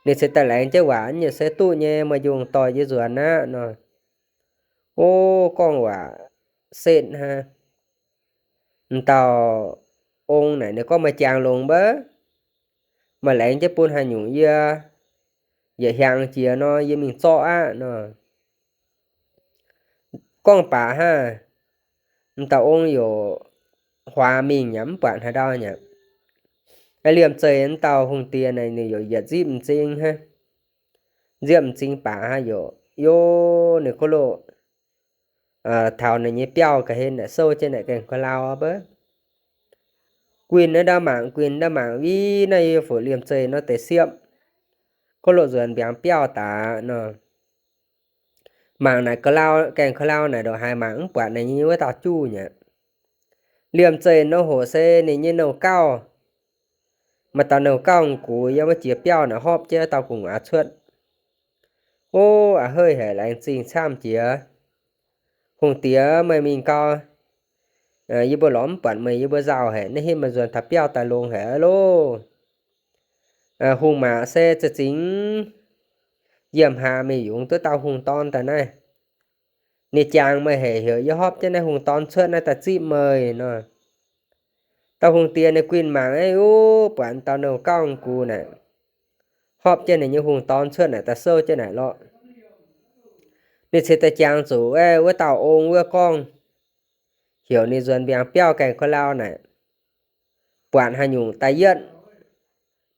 Ninh se daaih laengz jienv waac, yaac se duqv nyei, maaih njungh dorh yie nzuonx aqv nor. O, gorngv waac setv hnangv. M'dauh ong naaic ninh gorngv, meih jangx longx mbaac, meih laengz jienv bun haaix nyungc yie, yietc hiaangx jiex nor yie mingh zorqv aqv nor. Gorngv baac hnangv, m'dauh ong yaac huaax mingh yaac mv buatc haaix ndau nyei. Liemh zeih m'dauh hungh diex naaic ninh yaac yietc nzipv m'zing hnangv. Nzipv m'zing baac hnangv yaac, yov, ninh kov loh taux ninh nyei biauv ga'hlen naaic sou jienv naaic gaengh ka'lau mbuo. Guinh naaiv ndau mangc, guinh ndau mangc, vin naaiv yie fungc liemh zeih nor deix siepv, kov loh nzuonx mbiaangx biauv daaih nor. Mangc naaic ka'lau, gaengh ka'lau naaic ndongc haaix mangc mv buatc ninh nyei wuov dauh juv nyei. Liemh zeih nor hoc se ninh nyei nouh gauh, maaih dauh nouh gauh gux yiem wuov jiex biauv naaic hopv jienv dauh gu'nguaaz cuotv. O, a'heiv haic, laengz zingh camv jiex. Hungh diex meih mingh gau, yie mbuo lorz mv buatc meih, yie mbuo nzauh haic, naaiv hitv meih nzuonx taux biauv daaih longx haic loh. Hungh maac se za'gengh yiem haaix mingh yungz duqv dauh hungh dorn daaih naaiv. Ninh jangx meih haic, heuc yie hopv jienv naaiv hungh dorn cuotv naaiv daaih zipv meih nor. Dauh hungh diex ninh guinh mangc, o, buatc dauh nouh gauh gux naaic hopv jienv ninh nyei hungh dorn cuotv naaic daaih souv jienv naaic lorqc. Ninh cingx daaih jangx zuqc wuov dauh ong wuov gorngv, heuc ninh nzuonx mbiaangx biauv gaengh ka'lau naaic, buatc haaix nyungc daaih yietv,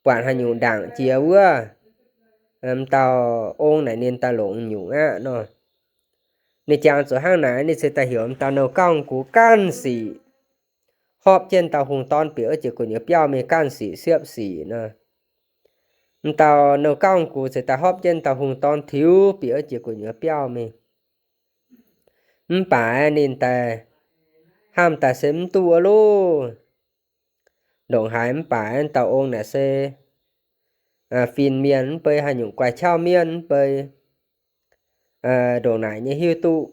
buatc haaix nyungc ndaangc jiex wuov, m'dauh ong naaic ninh daaih longx nyungc aqv nor. Ninh jangx zuqc hnangv naaic, ninh cingx daaih heuc m'dauh nouh gauh gux ganh sic hopv jienv dauh hungh dorn bieqc wuov jiex gu'nyuoz biauv mingh ganh sic siepv sic nor. M'dauh nouh gauh gux cingx daaih hopv jienv dauh hungh dorn tiux bieqc wuov jiex gu'nyuoz biauv mingh. Mv baac ninh daaih hnamv daaih se mv duqv loh. Ndongc haaix mv baac dauh ong naaic se fin-mienh mv bei, haaix nyungc guaix qauv mienh mv bei, ndongc naaic nyei hiuv duqv.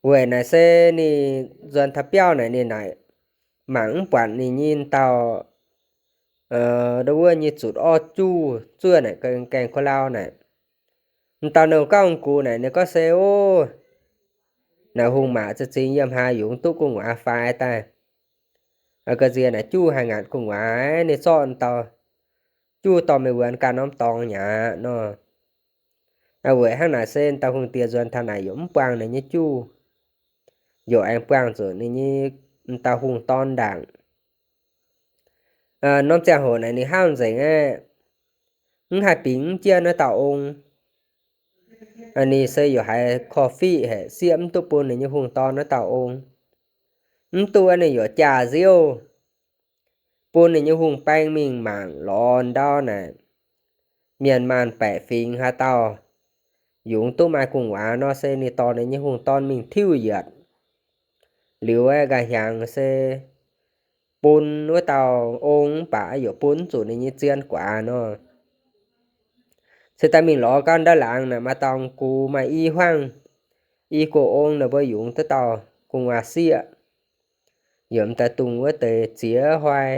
Weic naaic se ninh nzuonx taux biauv naaic ninh naaic mangc mv buatc ninh nyei dauh, ndo wuov nyei zutc orv juv zuov naaic gaeng, gaeng ko lau naaic. M'dauh nouh gauh gux naaic ninh gorngv se, o, naaic hungh maac za'gengh yiem haaix yungz duqv gu'nguaaz faix daaih. Ga'nziex naaic juv haih ngaatc gu'nguaaz, ninh zorqv m'dauh juv dorh mingh wuonx ganh norm dorngx mi'aqv nor. Weic hnangv naaic se m'dauh hungh diex nzuonx taux naaic yaac mv buangh ninh nyei juv, yaac aengx buangh zuqc ninh nyei m'dauh hungh dorn ndaangc. Norm ziangh hoc naaic ninh hnamv nzengc aeqv, mv haih bingx mv jienv naaiv dauh ong. Ninh se yaac haiz korv-fiqv haic, sieqv mv duqv bun ninh nyei hungh dorn naaiv dauh ong. Mv duqv ninh yaac jaa-nziouv, bun ninh nyei hungh baeng mingh mangc lorz ndau naaic, mienh maanh baeqc fingx haaix dauh yungz duqv maaih gu'nguaaz nor se ninh dorh ninh nyei hungh dorn mingh tiuv yietc. Liuz aeqv, nqa'hnyangx se bun wuov dauh ong mv baac yaac bun mv zuqc ninh nyei zien guaax nor. Se daaih mingh lorz gau ndau laangz naaic maaih dauh gux maaih i hmuangv, i go ong, ninh mbuo yungz duqv dauh gu'nguaaz sieqv. Yaac m'daaih dungx wuov deix ziex hnoi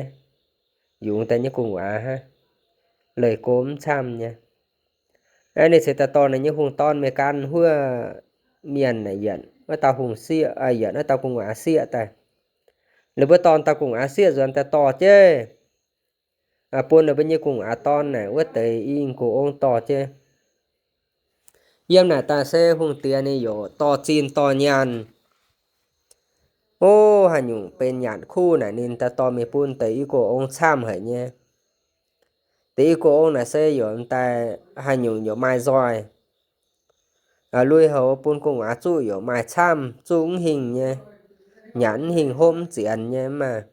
yungz daaih nyei gu'nguaaz hnangv, leih go mv camv nyei. Ninh cingx daaih dorh ninh nyei hungh dorn mingh gan huov mienh naaic yietc wuov dauh hungh sieqv, yietc wuov dauh gu'nguaaz sieqv daaih. Ninh mbuo dorh dauh gu'nguaaz sieqv nzuonx daaih dorh jienv, bun ninh mbuo nyei gu'nguaaz dorn naaic wuov deix i go ong dorh jienv. Yiem naaic daaih se hungh diex ninh yaac dorh zinh dorh nyaanh. O, haaix nyungc benx nyanc kuv naaic ninh daaih dorh mingh bun deix i go ong camv haic nyei. Deix i go ong naaic se yaac m'daaih haaix nyungc yaac maaih nzoih. Lui-houx bun gu'nguaaz zuqv yaac maaih camv, zuqv mv hingh nyei, nyanc mv hingh, hopv mv zienx nyei mv maaih.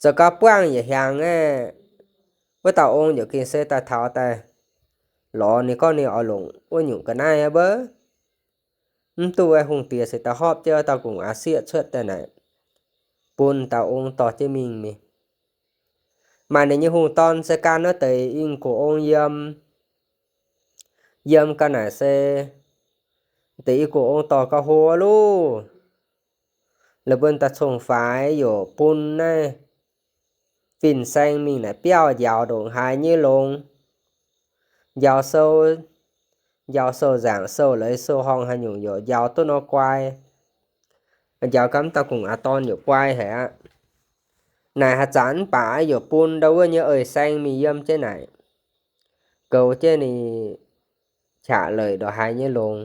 Zoux gau buangh yietc hnyangx aeqv, wuov dauh ong yaac gengh se daaih taux daaih lorz ninh gorngv ninh oix longc wuov nyungc ga'naaiv wuov. Mv duqv, hungh diex se da'hopv jienv dauh gu'nguaaz sieqv cuotv daaih naaic, bun dauh ong dorh jienv mingh mingh. Maaih ninh nyei hungh dorn se gan wuov deix i gu'ong yiem. Yiem ga'naaiv se deix i gu'ong dorh ga'hlo loh. La'buonc daaih cong-faix yaac bun naaiv fin-saeng mingh naaic biauv njaaux ndongc haaix nyei longx. Njaaux sou, njaaux sou nzaangc, sou leiz, sou horngh haaix nyungc yaac njaaux duqv nor guai. Njaaux gau mv dauh gu'nguaaz dorn yaac guai haic aqv. Naaic haaix zanc mv baac yaac bun ndau wuov nyei eix saeng mingh yiem jienv naaic, goux jienv ninh qaqv leic ndongc haaix nyei longx.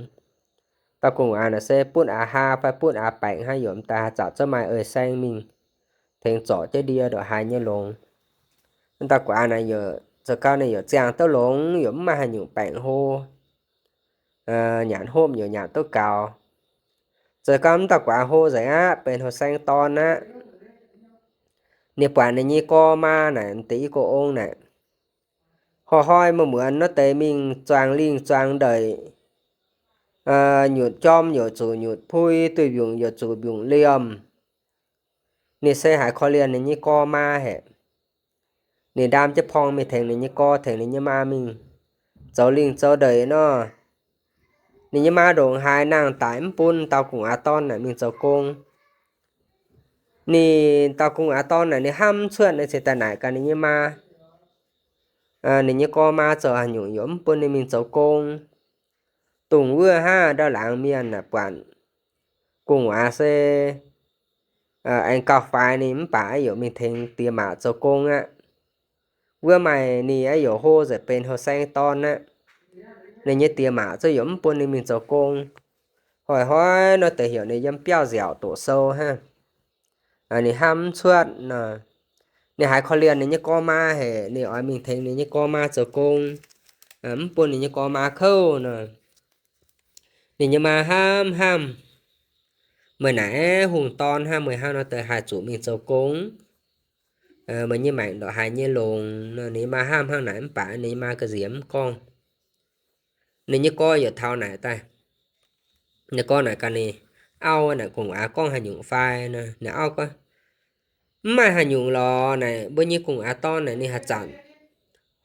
Dauh gu'nguaaz naaic se butv aqc haa fai butv aqc baengc hnangv, yaac m'daaih haaix zanc zungv maaih eix saeng mingh tengx zorc jienv ndie ndongc haaix nyei longx. Dauh gu'nguaaz naaic yaac zoux gau ninh yaac ziangh duqv longx, yaac mv maaih haaix nyungc baengc hlo. Nyanc hopv yaac nyanc duqv gaux. Zoux gau mv dauh gu'nguaaz hlo nzengc aqv, benx hlo saeng dorn aqv. Ninh buatc ninh nyei gorx maa naaic, deix i gu'ong naaic, hnoi-hnoi muonz-muonz nor deix mingh zuangx lingh zuangx ndeic, nyutc jorm yaac zuqc nyutc pui, duih mbiungc yaac zuqc mbiungc liemh. Ninh se haiz korv-lienh ninh nyei gorx maa haic. Ninh ndaam jienv porng mingh tengx ninh nyei gorx tengx ninh nyei maa mingh zoux lingh zoux ndeic nor. Ninh nyei maa ndongc haaix nangh daic mv bun dauh gu'nguaaz dorn naaic mingh zoux gong. Ninh dauh gu'nguaaz dorn naaic ninh hnamv cuotv, ninh cingx daaih naaic gaax ninh nyei maa, ninh nyei gorx maa zoux haaix nyungc yaac mv bun ninh mingh zoux gong. Dongh wuov hnangv ndau laangz mienh naaic buatc gu'nguaaz se aengx gauh faix ninh mv baac yaac mingh tengx diex maac zoux gong aqv. Wuov maaih ninh yaac hlo nzengc benx hlo saeng dorn aqv. Ninh nyei diex maac zungv yaac mv bun ninh mingh zoux gong. Hnoi-hnoi nor deix heuc ninh yiem biauv nziaauc doqc sou hnangv. Ninh hnamv mv cuotv nor, ninh haiz korv-lienh ninh nyei gorx maa haic, ninh oix mingh tengx ninh nyei gorx maa zoux gong, mv bun ninh nyei gorx maa kouv nor. Ninh nyei maa hnamv hnamv, meih naaic hungh dorn hnangv, meih hnangv nor deix haih zuqc mingh zoux gong? Meih nyei maengc ndongc haaix nyei longx nor. Ninh nyei maa hnamv hnangv naaic mv baac ninh nyei maa ga'nziex mv gorngv. Ninh nyei gorx yaac taux naaic daaih, ninh gorx naaic gaax ninh auv naaic, gu'nguaaz gorngv haaix nyungc fai nor. Ninh auv gorngv, mv maaih haaix nyungc lorqc naaic, mbuo nyei gu'nguaaz dorn naaic ninh haaix zanc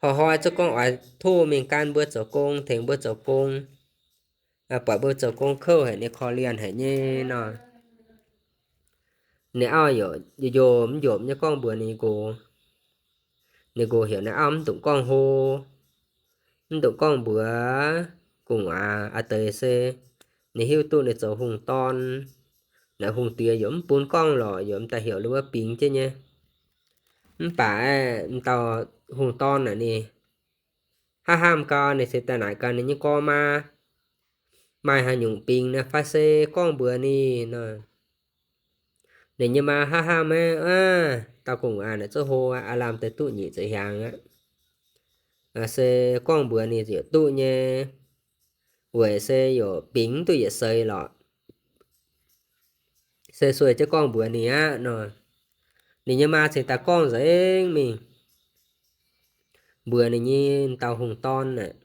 hnoi-hnoi zungv gorngv oix tov mingh gan mbuo zoux gong, tengx mbuo zoux gong, buatc mbuo zoux gong kouv haic, ninh korv-lienh haic nyei nor. Ninh auv yaac njomc mv njomc nyei gorngv mbuox ninh nqox. Ninh nqox heuc ninh auv mv dungx gorngv hlo, mv dungx gorngv mbuox gu'nguaaz a'deix se ninh hiuv duqv ninh zoux hungh dorn, naaic hungh diex yaac mv bun gorngv lorqc, yaac m'daaih heuc ninh wuov bingx jienv nyei. Mv baac m'dauh hungh dorn naaic ninh hnamv hnamv gau, ninh cingx daaih naaic gaax ninh nyei gorx maa, maaih haaix nyungc bingx naaic fai se gorngv mbuox ninh nor. Ninh nyei maa hnamv hnamv maiv aav, dauh gu'nguaaz naaic zungv hlo aqv, aav lamh deix duqv nyic ziepc hnyangx aqv. Se gorngv mbuox ninh ziouc duqv nyei, weic se yaac bingx mv duqv yietc seix lorqc. Se sueih jienv gorngv mbuox ninh aqv nor. Ninh nyei maa cingx daaih gorngv nzengc mingh mbuox ninh nyei dauh hungh dorn naaic,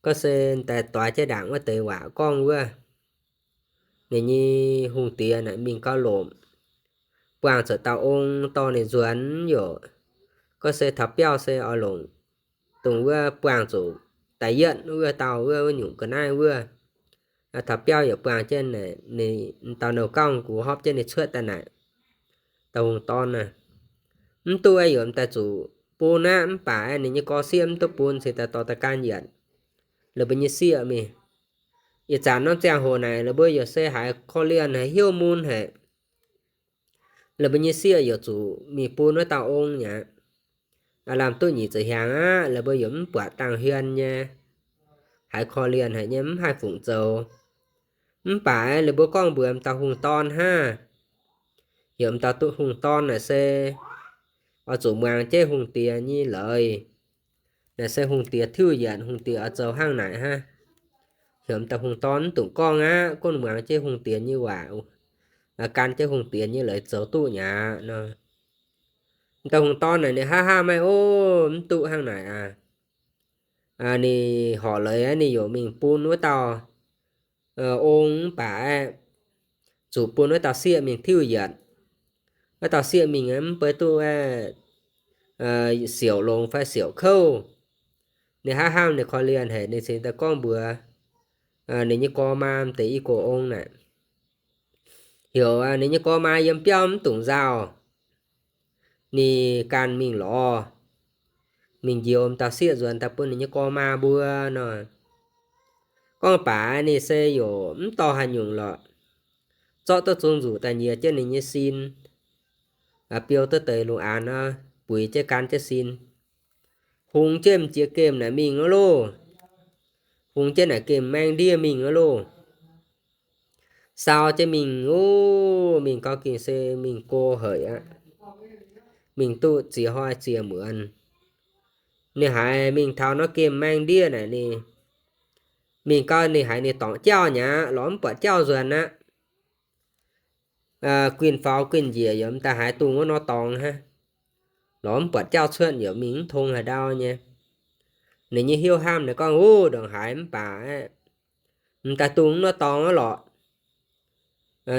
gorngv se daaih doix jienv ndaangc wuov deix waac gorngv wuov, ninh nyei hungh diex naaic mingh gauh lomc, buangh zuqc dauh ong dorh ninh nzuonx yaac, gorngv se taux biauv se oix longc dongh wuov buangh zuqc da'yietv wuov dauh wuov, wuov nyungc ga'naaiv wuov. Taux biauv yaac buangh jienv naaic, ninh dauh nouh gauh gux hopv jienv ninh cuotv daaih naaic, dauh hungh dorn naaic, mv duqv aeqv, yaac m'daaih zuqc bun aqv. Mv baac ninh nyei gorx sieqv mv duqv bun, cingx daaih dorh daaih gan yietc la'buo nyei sieqv mingh. Ih zanc norm ziangh hoc naaic la'buo yaac se haiz korv-lienh haic, hnyouv mun haic. La'buo nyei sieqv yaac zuqc mingh bun wuov dauh ong nyei aqv. Aav lamh duqv nyic ziepc hnyangx aqv, la'buo yaac mv buatc dangh hmien nyei, haiz korv-lienh haic nyei, mv haih fungc zoux. Mv baac la'buo gorngv mbuox m'dauh hungh dorn hnangv. Heuc m'dauh duqv hungh dorn naaic se oix zuqc muangx jienv hungh diex nyei leiz. Naaic se hungh diex tiuv yienc, hungh diex oix zoux hnangv naaic hnangv. Heuc m'dauh hungh dorn mv dungx gorngv aqv, gunv muangx jienv hungh diex nyei waac, gan jienv hungh diex nyei leiz zoux duqv nyei aqv nor. M'dauh hungh dorn naaic ninh hnamv hnamv maiv aav, mv duqv hnangv naaic aqv. ninh horqc leiz aqv, ninh yaac mingh bun wuov dauh ong mv baac aeqv, zuqc bun wuov dauh sieqv mingh tiuv yietc. Wuov dauh sieqv mingh mv bei duqv aeqv, siouc longx fai siouc kouv. Ninh hnamv hnamv ninh korv-lienh haic, ninh cingx daaih gorngv mbuox ninh nyei gorx maa deix i gox ong naaic, heuc ninh nyei gorx maa yiem biauv mv dungx nzauh. Ninh ganh mingh lorz, mingh njoux dauh sieqv nzuonx daaih bun ninh nyei gorx maa mbuo nor. Gorngv baac ninh se yaac mv dorh haaix nyungc lorqc, zorqv duqv zung nzuqc daaih nyiex jienv ninh nyei sin, biou duqv deix lungh aanx nor, buix jienv gan jienv sin, hungx jienv m'jiex gemh naaic mingh wuov loh. Hungx jienv naaic gemh maeng ndiev mingh wuov loh. Sau jienv mingh, o, mingh gau gengh se mingh go haic aqv. Mingh duqv ziex hnoi ziex muonz. Ninh haiz mingh taux nor gemh maeng ndiev naaic ninh mingh gau, ninh haiz ninh dorngc jauv nyei aqv, lorz mv buatc jauv nzuonx aqv. Guinh faaux guinh njiec yaac m'daaih haiz dungz wuov nor dorngx hnangv. Lorz mv buatc jauv cuotv yaac mingh mv tong haaix ndau nyei. Ninh nyei hnyouv hnamv naaic gorngv, Uv, ndongc haaix mv baac aeqv, m'daaih dungz wuov nor dorngx aqv lorqc.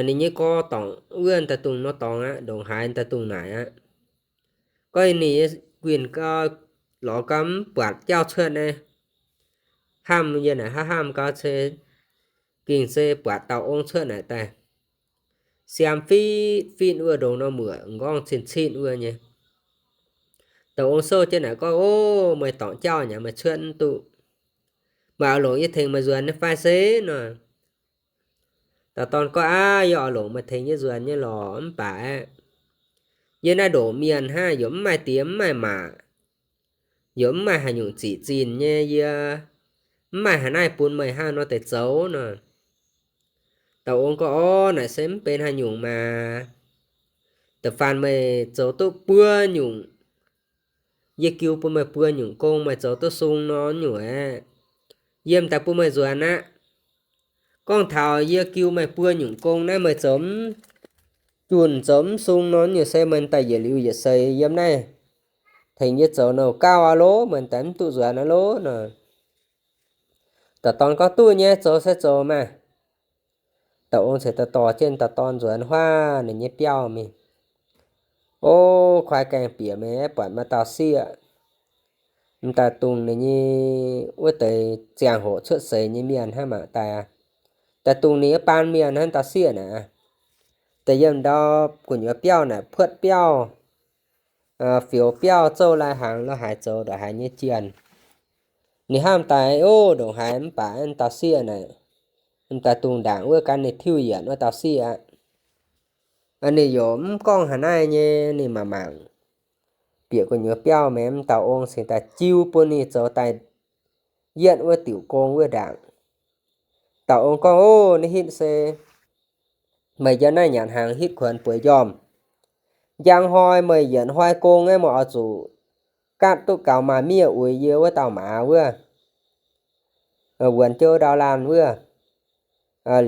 Ninh nyei gorx dorngc wuov m'daaih dungz nor dorngx aqv, ndongc haaix m'daaih dungz naaic aqv. Gorngv ninh guinh gau, lorz gau mv buatc jauv cuotv naaic, hnamv yie naaic hnamv hnamv gau se gengh se buatc dauh ong cuotv naaic daaih, siam fitv fitv wuov, ndongc nor muoc nqorngv cin cin wuov nyei. Dauh ong souv jienv naaic gorngv, O, meih dorngc jauv nyei, meih cuotv mv duqv. Meih oix longc yie tengx meih nzuonx nyei fai se nor? Dauh dorn gorngv, Aav, yie oix longc meih tengx yie nzuonx nyei lorqc, mv baac aeqv, yie naaiv ndoqc mienh hnangv, yaac mv maaih diex mv maaih maac, yaac mv maaih haaix nyungc ziqc zinh nyei, yie mv maaih haaix naaiv bun meih hnangv nor deix zoux nor. Dauh ong gorngv, Orv, naaic se mv benx haaix nyungc maah. Da'faanh meih zoux duqv buo nyungc, yie jiu bun meih buo nyungc gong, meih zoux duqv sung nor nyungc aeqv, yie m'daaih bun meih nzuonx aqv. Gorngv taux yie jiu meih buo nyungc gong naaiv, meih zoux mv junc zoux mv sung nor nyungc se meih m'daaih yietc liuz yietc seix yiem naaiv tengx yie zoux nouh gauh aqv lov, meih m'daaih mv duqv nzuonx aqv lov nor. Dauh dorn gorngv, Duqv nyei, zoux se zoux maah. Dauh ong ceix daaih dorh jienv dauh dorn nzuonx huaav ninh nyei biauv mingh. O, kuaaiv gaengh bieqc mingh buatc maaih dauh sieqv m'daaih dungz ninh nyei wuov deix ziangh hoc cuotv seix nyei mienh hnangv mangc daaih aqv. Daaih dungz ninh nyei baan mienh hnangv dauh sieqv naaic. Daaih yiem ndau gu'nyuoz biauv naaic puotv biauv, fioux biauv, zouv lai-hnaangx lo haaix zoux ndongc haaix nyei jienh. Ninh hnamv daaih, O, ndongc haaix mv baac dauh sieqv naaic, m'daaih dungz ndaangc wuov gan ninh tiuv yienc wuov dauh sieqv aqv. Ninh yaac mv gorngv haaix naaiv nyei, ninh mangc mangc bieqc gu'nyuoz biauv mingh, m'dauh ong cingx daaih jiu bun ninh zoux daaih yietv wuov diuc gong wuov ndaangc. Dauh ong gorngv, O, naaiv hitv se meih njang naaiv nyanc hnaangx hitv kuonx bueix njormh. Njang hnoi meih yietc hnoi gong aeqv, meih oix zuqc gaatv duqv gaux maaih miev uix yie wuov dauh maaz wuov, wuonx jienv ndau laanh wuov.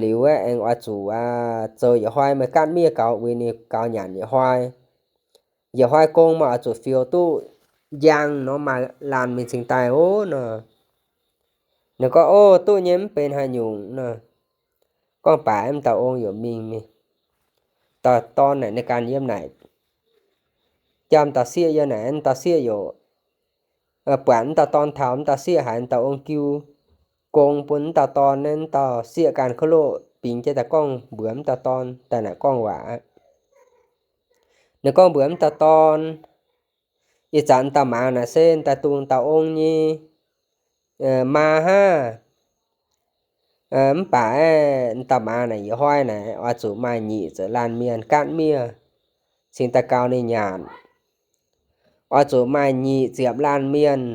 Liuz aeqv, aengx oix zuqc zoux yietc hnoi meih gaatv miev gaux uix ninh gaux nyanc yietc hnoi. Yietc hnoi gong meih oix zuqc fioux duqv njang nor maaih laanh mingh cingx daaih oc nor. Ninh gorngv, O, duqv nyei, mv benx haaix nyungc nor. Gorngv baac m'dauh ong yaac mingh mingh. Dauh dorn naaic ninh ganh yiem naaic, jaa m'dauh sieqv yiem naaic, m'dauh sieqv yaac buatc m'dauh dorn taux, m'dauh sieqv haiz m'dauh ong jiu gong bun m'dauh dorn naaiv, m'dauh sieqv ganh kuv loqv bingx jienv daaih gorngv mbuox m'dauh dorn daaih naaic gorngv waac aqv. Ninh gorngv mbuox m'dauh dorn, Ih zanc m'dauh maaz naaic se m'daaih dungz dauh ong nyei maa hnangv. Mv baac aeqv, m'dauh maaz naaic yietc hnoi naaic oix zuqc maaih nyic ziepc laanh mienh gaatv miev cingx daaih gaux ninh nyanc. Oix zuqc maaih nyic ziepc laanh mienh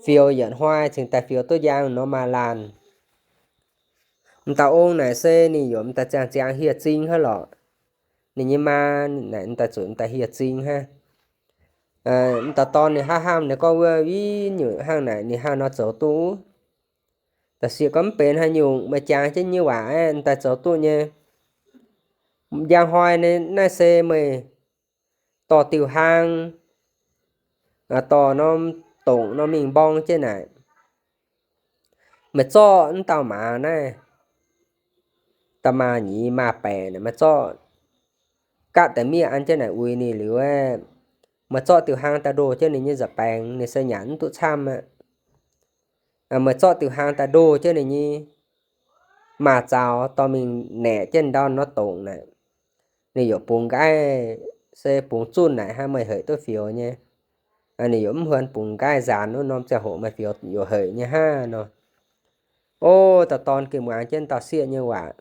fioux yietc hnoi cingx daaih fioux duqv njang nor maaih laanh. M'dauh ong naaic se ninh yaac m'daaih ziangh ziangx hieh zing hnangv lorqc. Ninh nyei maa naaic m'daaih zuqc m'daaih hieh zing hnangv. M'dauh dorn ninh hnamv hnamv ninh gorngv, Wuov, i nyungc hnangv naaic ninh hnangv nor zoux duqv? Dauh sieqv gorngv, Mv benx haaix nyungc, meih jangx jienv nyei waac aeqv, m'daaih zoux duqv nyei. Njang hnoi naaiv se meih dorh diuh hlaang, dorh norm dongc nor mingh mborng jienv naaic. Meih zorqv m'dauh maaz naaiv, dauh maaz nyeiz maaz baeqc naaic, meih zorqv gaatv deix miev an jienv naaic uix ninh liuz, meih zorqv diuh hlang daaih ndoh jienv ninh nyei nza'baengx, ninh se nyanc mv duqv camv aqv. Meih zorqv diuh hlang daaih ndoh jienv ninh nyei maaz zaux dorh mingh naeqc jienv ndau norm dongc naaic, ninh yaac bungx nqaaiv, se bungx zunh naaic hnangv, meih heuc duqv fioux nyei. Ninh yaac mv huon bungx nqaaiv nzaanx wuov norm ziangh hoc meih fioux yaac heuc nyei hnangv nor. O, dauh dorn gengh muangx jienv dauh sieqv nyei waac.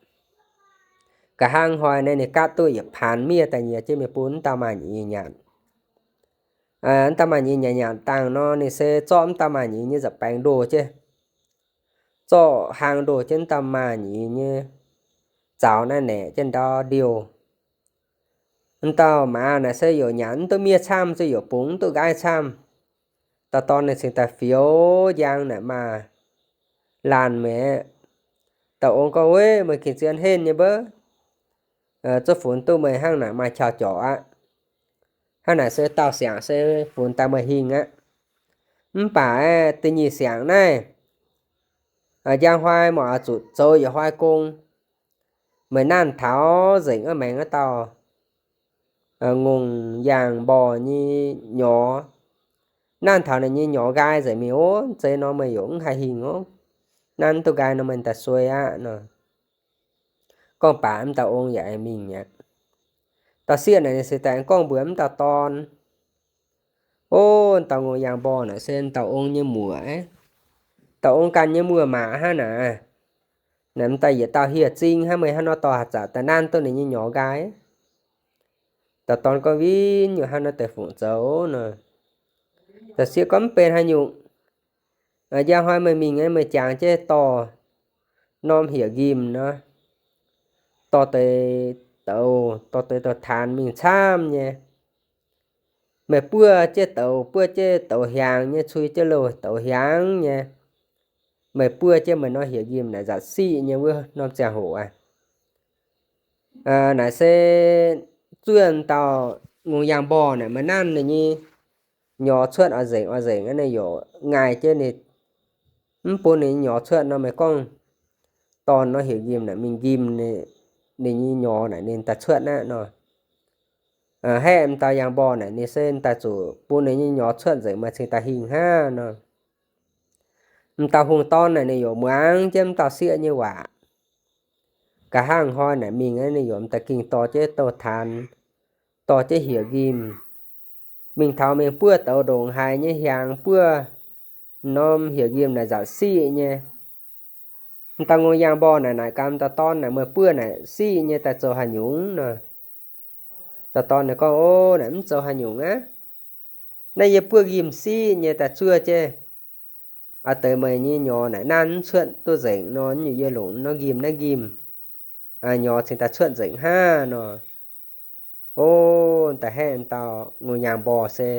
Nqa'haav hnoi naaiv ninh gaatv duqv yietc paanx miev daaih nyiex jienv mingh bun m'dauh maaz nyeiz nyanc. M'dauh maaz nyeiz nyanc nyanc dangh nor, ninh se zorqv m'dauh maaz nyeiz nyei nza'baengx ndoh jienv, zorqv hlang ndoh jienv m'dauh maaz nyeiz nyei zaux naaiv naeqc jienv ndau ndiouh. M'dauh maaz naaic se yaac nyanc mv duqv miev camv, se yaac bungx mv duqv nqaaiv camv. Dauh dorn ninh cingx daaih fioux njang naaic maaz laanh mi'aqv. Dauh ong gorngv, Weiv, meih gengh zien henv nyei mbouv. Zuov funx duqv meih hnangv naaic maaih qauv jorc aqv. Hnangv naaic se dauh siangx se funx daaih meih hingh aqv. Mv baac aeqv, da'nyeic siangx naaiv, njang hnoi meih oix zuqc zoux yietc hnoi gong. Meih nanv taux nzengc wuov maengx wuov dauh ngongh yaangh mborh nyei nyorx, nanv taux ninh nyei nyorx nqaai nzengc mingh ov, zeiz nor meih yaac mv haih hingh ov. Nanv duqv nqaai nor meih daaih suei aqv nor. Gorngv baac m'dauh ong yaac aengx mingh aqv. Dauh sieqv naaic ninh se daaih gorngv mbuox m'dauh dorn, O, dauh ngongh yaangh mborh naaic se dauh ong nyei muoc aqv. Dauh ong ganh nyei muoz-maac hnangv naaic. Naaic m'daaih yietc dauh hieh zing hnangv, meih hnangv nor dorh haaix zanc daaih nanv duqv ninh nyei nyorx nqaai? Dauh dorn gorngv, Win nyungc hnangv nor deix fungc zoux nor. Dauh sieqv gorngv, Mv benx haaix nyungc. Njang hnoi meih mingh aeqv, meih jangx jienv dorh norm hieqc nqimh nor, dorh deix douz, dorh deix douz-taanx mingh camv nyei. Meih buov jienv douz, buov jienv douz hiaangx nyei, cui jienv louh douz hiaangx nyei. Meih buov jienv meih norm hieqc nqimh naaic nzatc siqv nyei wuov norm ziangh hoc aqv. Naaic se zuov dauh ngongh yaangh mborh naaic, meih nanv ninh nyei nyorx cuotv oix nzengc oix nzengc, ninh yaac ngaih jienv ninh, mv bun ninh nyei nyorx cuotv nor, meih gorngv dorh norm hieqc nqimh naaic mingh nqimh ninh nyei nyorx naaic ninh daaih cuotv aqv nor. Haeqv m'dauh yaangh mborh naaic ninh se daaih zuqc bun ninh nyei nyorx cuotv nzengc, meih cingx daaih hingh hnangv nor. M'dauh hungh dorn naaic ninh yaac muangx jienv m'dauh sieqv nyei waac. Nqa'haav hnoi naaic mingh aeqv, ninh yaac m'daaih gengh dorh jienv douz-taanx, dorh jienv hieqc nqimh, mingh taux mingh buov douz ndongc haaix nyei hiaangx, buov norm hieqc nqimh naaic nzatc siqv nyei. M'dauh ngongh yaangh mborh naaic naaic gaax m'dauh dorn naaic, Meih buov naaic siqv nyei daaih zoux haaix nyungc nor? Dauh dorn naaic gorngv, O, naaic mv zoux haaix nyungc aqv. Naaiv yie buov nqimh siqv nyei daaih zuov jienv, aa, deix meih nyei nyorx naaic nanv mv cuotv duqv nzengc nor, nyungc yie longc norm nqimh naaiv nqimh, nyorx cingx daaih cuotv nzengc hnangv nor. O, da'haeqv m'dauh ngongh yaangh mborh se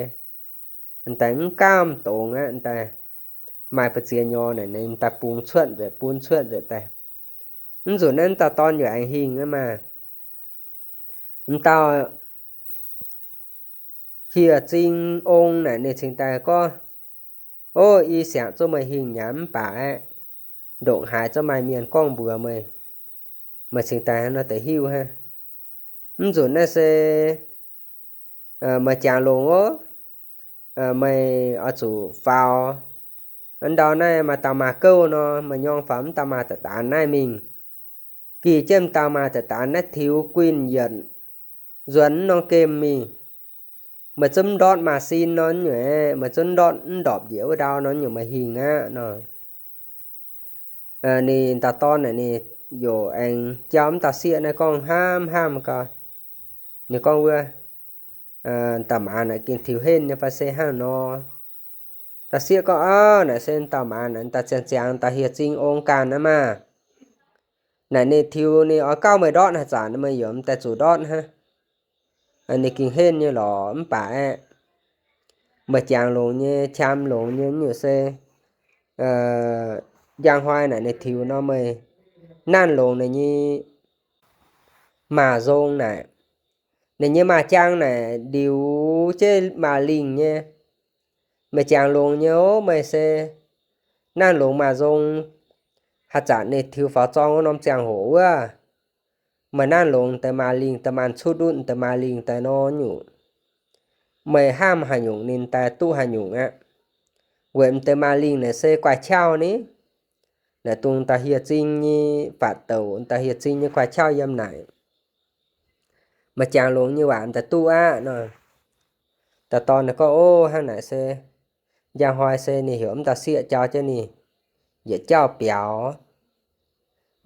daaih mv gaamv dongz aqv, daaih maaih mbu'ziex nyorx naaic ninh daaih bungx cuotv nzengc, bun cuotv nzengc daaih. Mv nzunc naaiv m'dauh dorn yaac aengx hingh aqv maah. M'dauh hieh zing ong naaic ninh cingx daaih gorngv, O, yie siangx zuov meih hingh nyei mv baac aeqv, ndongc haaix zungv maaih mienh gorngv mbuox meih, meih cingx daaih hnangv nor deix hiuv hnangv. Mv nzunc naaiv se meih jangx longx ov, meih oix zuqc faaux ndau naaiv maaih dauh maaz-gouv nor, meih nyorng faaux m'dauh maaz da'daanx naaiv mingh, gih jienv m'dauh maaz da'daanx naaiv tiux guinh yienc nzuonx m'norm gemh mingh. Meih zungv mv ndortv maaz sin nor nyungc, meih zungv mv ndortv mv ndorpc njiec wuov ndau nor nyungc meih hingh aqv nor. Ninh dauh dorn naaic ninh yaac aengx jauv m'dauh sieqv naaiv gorngv hnamv hnamv gau. Ninh gorngv wuov, dauh maaz naaic gengh tiux henv nyei fai se hnangv nor. Dauh sieqv gorngv, Aav, naaic se dauh maaz naaic daaih ziangh ziangx dauh hieh zing ong ganh aqv maah. Naaic ninh tiux ninh oix gauh meih ndortv haaix zanc meih yaac m'daaih zuqc ndortv hnangv. Ninh gengh henv nyei lorqc mv baac aeqv, meih jangx longx nyei, qam longx nyei nyungc se, njang hnoi naaic ninh tiux nor meih nanv longx ninh nyei maaz-nzong naaic. Ninh nyei maaz-jaang naaic ndiux jienv maaz-lingh nyei. Meih jangx longx nyei ov, meih se nanv longx maaz-nzong, haaix zanc ninh tiux faaux zorng wuov norm ziangh hoc wuov, meih nanv longx deix maaz-lingh daaih, maaih cuotv ndutv deix maaz-lingh daaih nor nyungc, meih hnamv haaix nyungc ninh daaih duqv haaix nyungc aqv. Weic m'deix maaz-lingh naaic se guai qauv ni, naaic dongh dauh hieh zing nyei fatv douc, dauh hieh zing nyei guai qauv yiem naaic. Meih jangx longx nyei waac m'daaih duqv aqv nor. Dauh dorn ninh gorngv, Ov, hnangv naaic se, njang hnoi se ninh heuc m'dauh sieqv jauv jienv ninh yietc jauv biaux.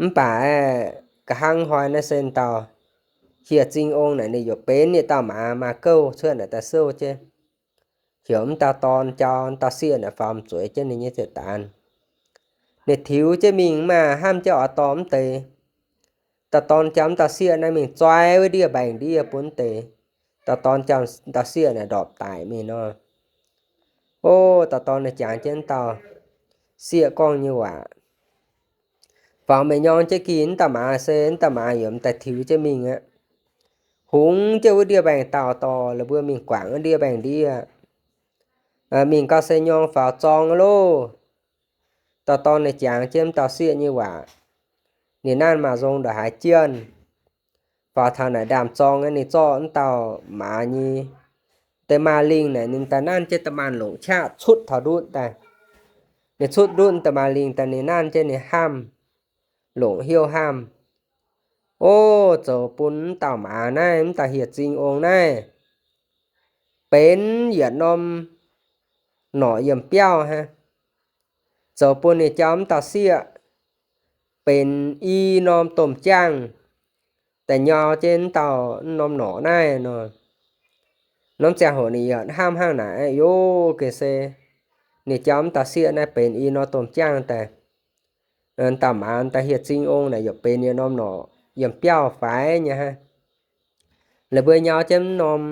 Mv baac aeqv, ga'hnangv hnoi naaiv se dauh hieh zing ong naaic ninh yaac benx yietc dauh maaz maaih gouv cuotv naaic daaih souv jienv, heuc m'dauh dorn jauv m'dauh sieqv naaic faaux zueiz jienv ninh nyei ziepc daanx. Ninh tiux jienv mingh maah, hnamv jienv oix dorh m'deix, dauh dorn jauv m'dauh sieqv naaiv mingh zoi wuov ndiev mbaengx-ndiev bun m'deix, dauh dorn jauv m'dauh sieqv naaic ndorpc daic mingh nor. Ov, dauh dorn naaic jangx jienv m'dauh sieqv gorngv nyei waac, Faaux meih nyorng jienv gih, m'dauh maaz se m'dauh maaz yaac m'daaih tiux jienv mingh aqv. Hungx jienv wuov ndiev mbaengx-dauh dorh la'buo mingh guangc wuov ndiev mbaengx-ndiev, mingh gau se nyorng faaux zorng loh. Dauh dorn ninh jangx jienv m'dauh sieqv nyei waac, ninh nanv maaz-nzong ndongc haaix jienh, faaux taux naaic ndaamv-zorng, ninh zorqv m'dauh maaz nyei deix maaz-lingh naaic ninh daaih nanv jienv da'maanh longc qaqv cuotv taux ndutv daaih. Ninh cuotv ndutv da'maanh lingh daaih ninh nanv jienv ninh hnamv, longc hnyouv hnamv, Ov, zoux bun m'dauh maaz naaiv, m'dauh hieh zing ong naaiv benx yietc norm norqc yiem biauv hnangv. Zoux bun ninh jauv m'dauh sieqv benx i norm domh jaangh daaih nyau jienv m'dauh norm norqc naaiv nor. Norm ziangh hoc ninh yaac hnamv hnangv naaic, Yov, gengh se ninh jauv m'dauh sieqv naaiv benx i norm domh jaangh daaih, m'dauh maaz, m'dauh hieh zing ong naaic yaac benx yietc norm norqc yiem biauv faix nyei hnangv. La'buo nyau jienv norm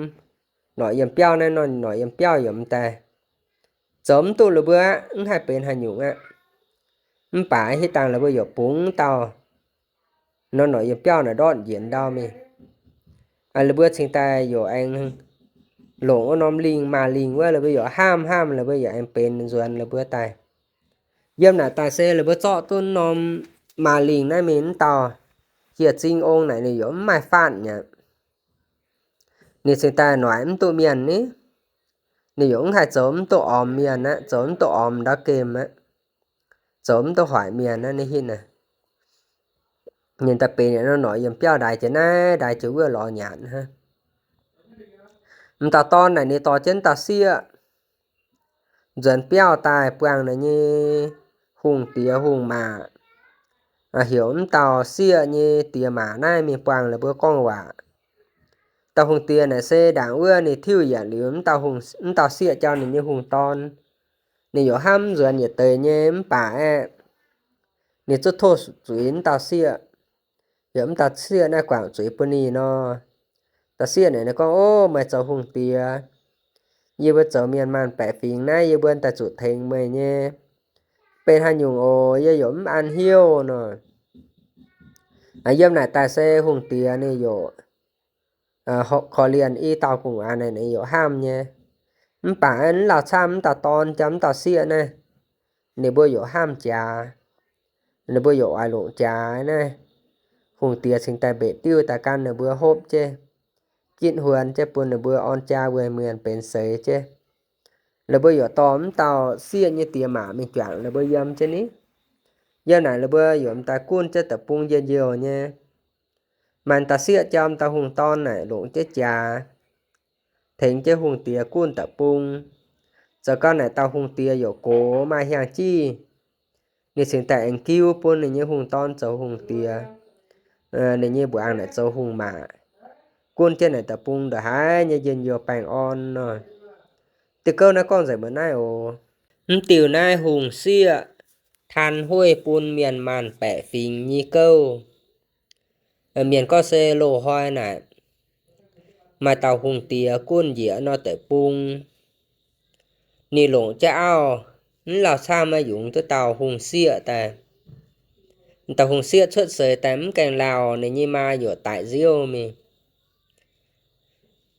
norqc yiem biauv naaiv, norm norqc yiem biauv yaac m'daaih zoux mv duqv la'buo aqv, mv haih benx haaix nyungc aqv. Mv baac hitv dangh la'buo yaac bungx dauh norm norqc yiem biauv naaic ndortv njiec ndau mingh. La'buo cingx daaih yaac aengx longc wuov norm lingh, maaz-lingh wuov, la'buo yaac hnamv hnamv, la'buo yaac aengx benx nzuonx la'buo daaih. Yiem naaic daaih se la'buo zorqv duqv norm maaz-lingh naaiv mingh, m'dauh hieh zing ong naaic ninh yaac mv maaih faatv mi'aqv. Ninh cingx daaih noic mv duqv mienh ni. Ninh yaac mv haih zoux mv duqv ormx mienh aqv, zoux mv duqv ormx ndau gemh aqv, zoux mv duqv hoic mienh aqv. Ninh hitv naaic, ninh daaih benx norm norqc yiem biauv ndaix jiex naaiv, ndaix jiex wuov lorz nyanc hnangv. M'dauh dorn naaic ninh dorh jienv dauh sieqv nzuonx biauv daaih buangh naaiv nyei hungh diex hungh maac, heuc m'dauh sieqv nyei diex maac naaiv mingh buangh la'buo gorngv waac. Dauh hungh diex naaic se ndaangc wuov ninh tiuv yienc liuz, m'dauh sieqv jauv ninh nyei hungh dorn, ninh yaac hnamv nzuonx yietc deix nyei, mv baac aeqv, ninh zuqc tov zuiz m'dauh sieqv, heuc m'dauh sieqv naaiv guangc zuiz bun ninh nor. Dauh sieqv naaic ninh gorngv, Ov, meih zoux hungh diex, yie mbuo zoux mienh maanh baeqc fingx naaiv, yie mbuo daaih zuqc tengx meih nyei. Benx haaix nyungc oc, yie yaac mv an hnyouv nor. Yiem naaic daaih se hungh diex ninh yaac korv-lienh i dauh gu'nguaaz naaic, ninh yaac hnamv nyei. Mv baac mv lauh camv, m'dauh dorn jauv m'dauh sieqv naaiv, ninh mbuo yaac hnamv jaax, ninh mbuo yaac oix longc jaax naaiv. Hungh diex cingx daaih mbeix diuv daaih gan ninh mbuo hopv jienv, gitv huon jienv bun ninh mbuo orn jaa weic mienh benx seix jienv. Ninh mbuo yaac dorh m'dauh sieqv nyei diex maac mingh juangc ninh mbuo yiem jienv ni. Yiem naaic ninh mbuo yaac m'daaih gunv jienv deic-bung njien-youh nyei. Maaih dauh sieqv jauv dauh hungh dorn naaic longc jienv jaax, tengx jienv hungh diex gunv deic-bung. Zoux gau naaic dauh hungh diex yaac gox maaih hiaang jiv, ninh cingx daaih aengx giu bun ninh nyei hungh dorn zoux hungh diex, ninh nyei mbuangz naaic zoux hungh maac, gunv jienv naaic deic-bung ndongc haaix nyei njien-youh baengh orn nor. Diuh gouv naaiv gorngv nzengc mbuo naaiv oc. Mv diuh naaiv hungh sieqv taan hueiv bun mienh maanh baeqc fingx nyei gouv. Mienh gorngv se loz-hnoi naaic, maaih dauh hungh diex gunv njiec nor deic-bung. Ninh longc jienv auv, mv lauh camv, yungz duqv dauh hungh sieqv daaih. Dauh hungh sieqv cuotv seix daaih mv gaengh lauh, ninh nyei maa yaac daic nziouv mingh.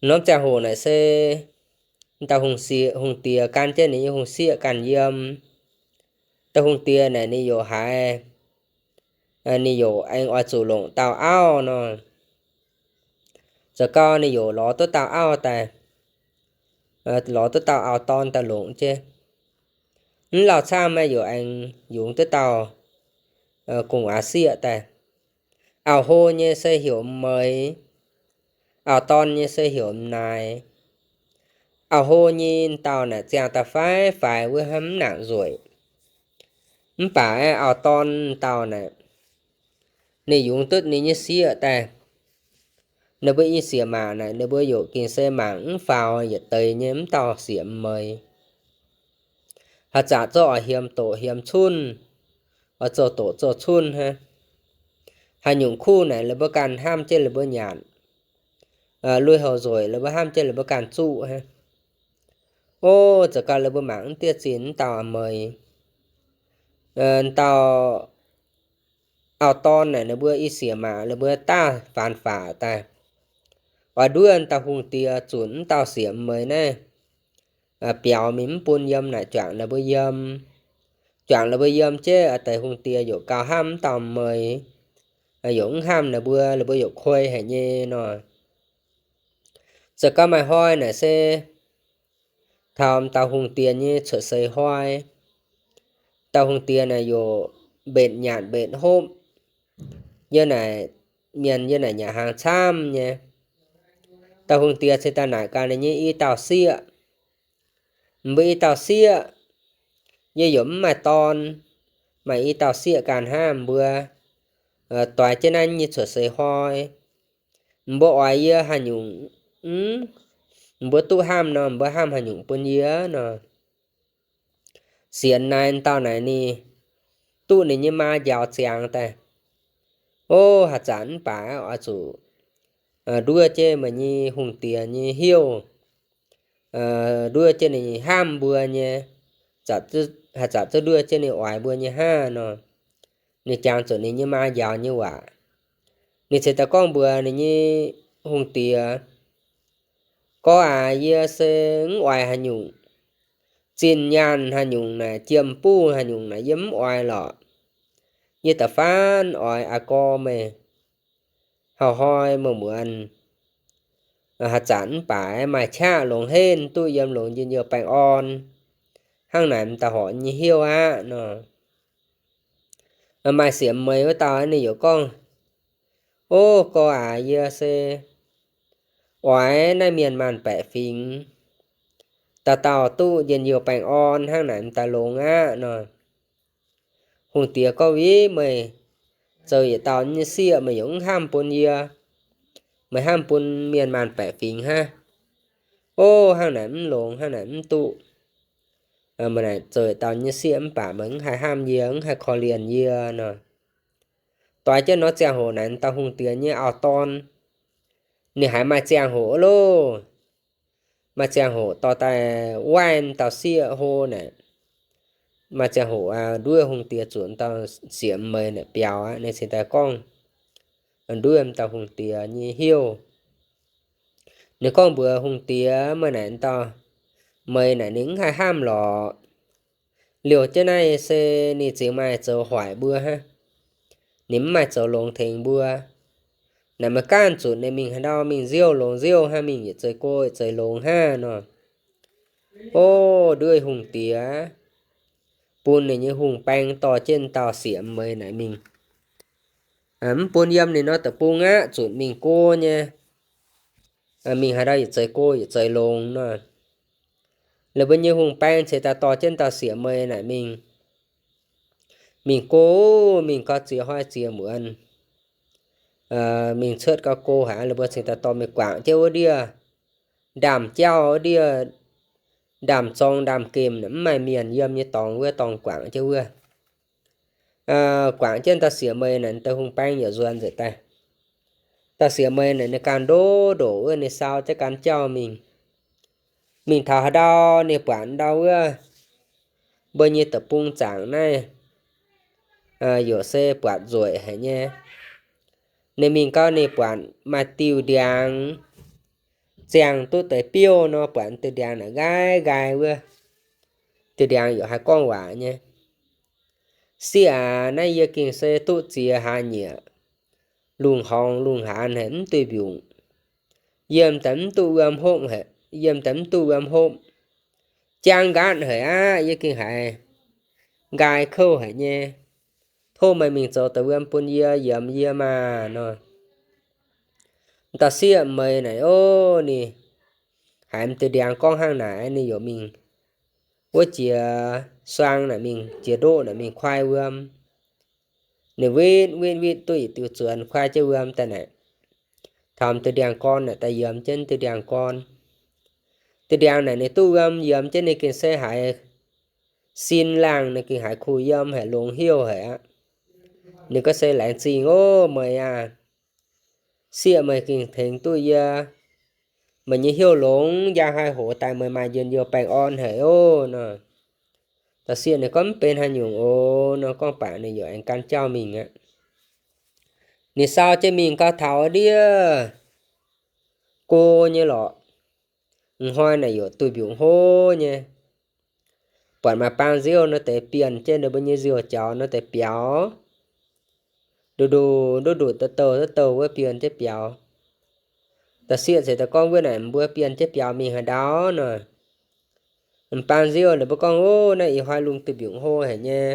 Norm ziangh hoc naaic se dauh hungh diex gan jienv ninh nyei hungh sieqv ganh yiem. Dauh hungh diex naaic ninh yaac haiz ninh youc aengx oix zuqc longc dauh auv nor. Zoux gau ninh youc lorz duqv dauh auv daaih, lorz duqv dauh auv-dorn daaih longc jienv. Mv lauh camv aeqv, youc aengx yungz duqv dauh gu'nguaaz sieqv daaih. Auv-hlo nyei se heuc Meix, auv-dorn nyei se heuc Naaic. Auv-hlo nyei dauh naaic ziangh daaih faix-faix wuov, hnamv mv nangc nzueic. Mv baac auv-dorn dauh naaic, ninh yungz duqv ninh nyei sieqv daaih. Ninh mbuo i sieqv maac naaic, ninh mbuo youc gengh se mangc mv faaux yietc deix nyei mv dauh sieqv Meix. Haaix zanc zungv oix hiemx doqc hiemx cunh, oix zoux doqc zoux cunh hnangv. Haaix nyungc kuv naaic, ninh mbuo ganh hnamv jienv ninh mbuo nyanc. Lui-houx nzueic, ninh mbuo hnamv jienv ninh mbuo ganh zuqv hnangv. O, zoux gau ninh mbuo mangc mv dieh zinh mv dauh Meix. Dauh auv-dorn naaic, ninh mbuo i sieqv maac, ninh mbuo daav faanx-faqc daaih, oix nduov dauh hungh diex zunc mv dauh sieqv Meix naaiv biaux mingh, mv bun yiem naaic juangc ninh mbuo yiem. Juangc ninh mbuo yiem jienv, deix hungh diex youc gauh hnamv mv dauh Meix, youc mv hnamv ninh mbuo, ninh mbuo youc kuei haic nyei nor. Zoux gau maaih hnoi naaic se taux dauh hungh diex nyei cuotv seix hnoi. Dauh hungh diex naaic youc mbenc nyanc mbenc hopv, yiem naaic, mienh yiem naaic nyanc hnaangx camv nyei. Dauh hungh diex cingx daaih naaic gaax ninh nyei i dauh sieqv, mbuo i dauh sieqv, yie youc mv maaih dorn, maaih i dauh sieqv ganh hnangv. Mbuo doix jienv naaiv nyei cuotv seix hnoi, mbuo oix yie haaix nyungc, mv, mbuo duqv hnamv nor, mbuo hnamv haaix nyungc bun yie nor. Sienx naaiv dauh naaic ninh duqv ninh nyei maa njaaux ziangx daaih, o, haaix zanc mv baac oix zuqc nduov jienv meih nyei hungh diex nyei heuv, nduov jienv ninh hnamv mbuo nyei, haaix zanc zungv nduov jienv ninh oix mbuo nyei hnangv nor. Ninh jangx zuqc ninh nyei maa njaaux nyei waac. Ninh cingx daaih gorngv mbuox ninh nyei hungh diex, Gorx aac, yie se mv oix haaix nyungc. Zinh nyaanh haaix nyungc naaic, jiem buv haaix nyungc naaic, yie mv oix lorqc. Yie da'faanh oix aa gorx meih, hauv hnoi meih muonz haaix zanc mv baac maaih qaqv longx henv duqv yiem longx njien-youh baengh orn, hnangv naaic m'daaih horpc nyei heuv aqv nor. Maaih siemx meih wuov dauh ninh yaac gorngv, O, gorx aac, yie se oix naaiv mienh maanh baeqc fingx, dauh dauh duqv njien-youh baengh orn hnangv naaic m'daaih longx aqv nor. Hungh diex gorngv, Ih, meih zoux yietc dauh nyei sieqv, meih yaac mv hnamv bun yie, meih hnamv bun mienh maanh baeqc fingx hnangv. O, hnangv naaic mv longx, hnangv naaic mv duqv. Meih naaic zoux yietc dauh nyei sieqv mv baac meih mv haih hnamv yie, mv haih korv-lienh yie nor. Doix jienv nor ziangh hoc naaic, dauh hungh diex nyei auv-dorn ninh haiz maaih ziangh hoc loh. Maaih ziangh hoc dorh daaih waaiv dauh sieqv hlo naaic. Maaih ziangh hoc nduov hungh diex zuqc dauh siemx meih naaic biaux aqv. Ninh cingx daaih gorngv nduov dauh hungh diex nyei heuv. Ninh gorngv mbuox hungh diex, Meih naaic dauh meih naaic ninh mv haih hnamv lorqc. Liouh jienv naaiv se ninh zingx maaih zoux hoic mbuo hnangv. Ninh mv maaih zoux longx tengx mbuo. Naaic meih gaanv zunc ninh mingh haaix ndau mingh nziouv longx nziouv hnangv, mingh yietc zeix go yietc zeix longx hnangv nor. O, nduov hungh diex bun ninh nyei hungh baeng dorh jienv dauh siemx meih naaic mingh. Mv bun yiem ninh nor deic-bung aqv, zunc mingh go nyei. Mingh haaix ndau yietc zeix go yietc zeix longx nor. Laaix mbuo nyei hungh baeng cingx daaih dorh jienv dauh siemx meih naaic mingh. Mingh go, mingh gau ziex hnoi ziex muonz, mingh cuotv gau go haic, laaix mbuo cingx daaih dorh mingh guangc jienv wuov ndiev ndaamv-jauv, wuov ndiev ndaamv-zorng ndaamv-gemh, mv maaih mienh yiem nyei dorngx wuov dorngx guangc jienv wuov. Guangc jienv dauh siemx meih naaic, dauh hungh baeng yaac nzuonx nzengc daaih. Dauh siemx meih naaic ninh ganh ndoqv ndoqc wuov, ninh sau jienv ganh jauv mingh. Mingh taux haaix ndau ninh buatc ndau wuov, mbuo nyei deic-bung zaangc naaiv yaac se buatc nzueic haic nyei. Ninh mingh gau ninh buatc maaih diuh ndiangx ziangh duqv deix biouv nor, buatc diuh ndiangx naaic nqaai nqaai wuov. Diuh ndiangx yaac haih gorngv waac nyei. Sieqv aac, naaiv yie gengh se duqv ziex hlaax nyieqc, lungh horngz lungh haanz haic mv duih mbiungc. Yiem daaih mv duqv wuom hopv haic, yiem daaih mv duqv wuom hopv. Jaang nqaatv haic aqv, yie gengh haiz nqaai kouv haic nyei. Tov meih mingh zoux daaih wuom bun yie, yiemx yie maah nor. Dauh sieqv meih naaic ov, ninh haiz m'deix ndiangx gorngv hnangv naaic, ninh yaac mingh wuov jiex suang naaic mingh, jiex ndoqv naaic mingh kuaai wuom. Ninh witv witv witv duqv yietc diuh zuonx kuaai jienv wuom daaih naaic, taux m'deix ndiangx gorn naaic daaih yiemx jienv m'deix ndiangx gorn. M'deix ndiangx naaic ninh duqv wuom yiemx jienv ninh gengh se haiz sin laangh, ninh gengh haiz kuh yiem haic, longx heuc haic aqv. Ninh gorngv se, Laengz zingh ov meih aah! Sieqv meih gengh tengx duqv yie. Meih nyei heuc longx, njang haiz hoc daaih meih maaih njien-youh baengh orn haic ov nor. Dauh sieqv ninh gorngv, Mv benx haaix nyungc oc nor, gorngv baac ninh yaac aengx gan jauv mingh aqv. Ninh sau jienv mingh gau taux ndiev go nyei lorqc. Hnoi naaic yaac duih mbiungc hlo nyei. Buatc maaih baang nziouv nor deix bienh jienv ninh mbuo nyei nziouv jaux nor deix biaux. Nduqc nduqc nduqc nduqc douh douh douh douh wuov bienh jienv biaux. Dauh sieqv ceix daaih gorngv, Wuov naaic mbuo bienh jienv biaux mingh haaix ndau nor? M'baang nziouv ninh mbuo gorngv, Ov, naaiv ih hnoi lungh duih mbiungc hlo haic nyei.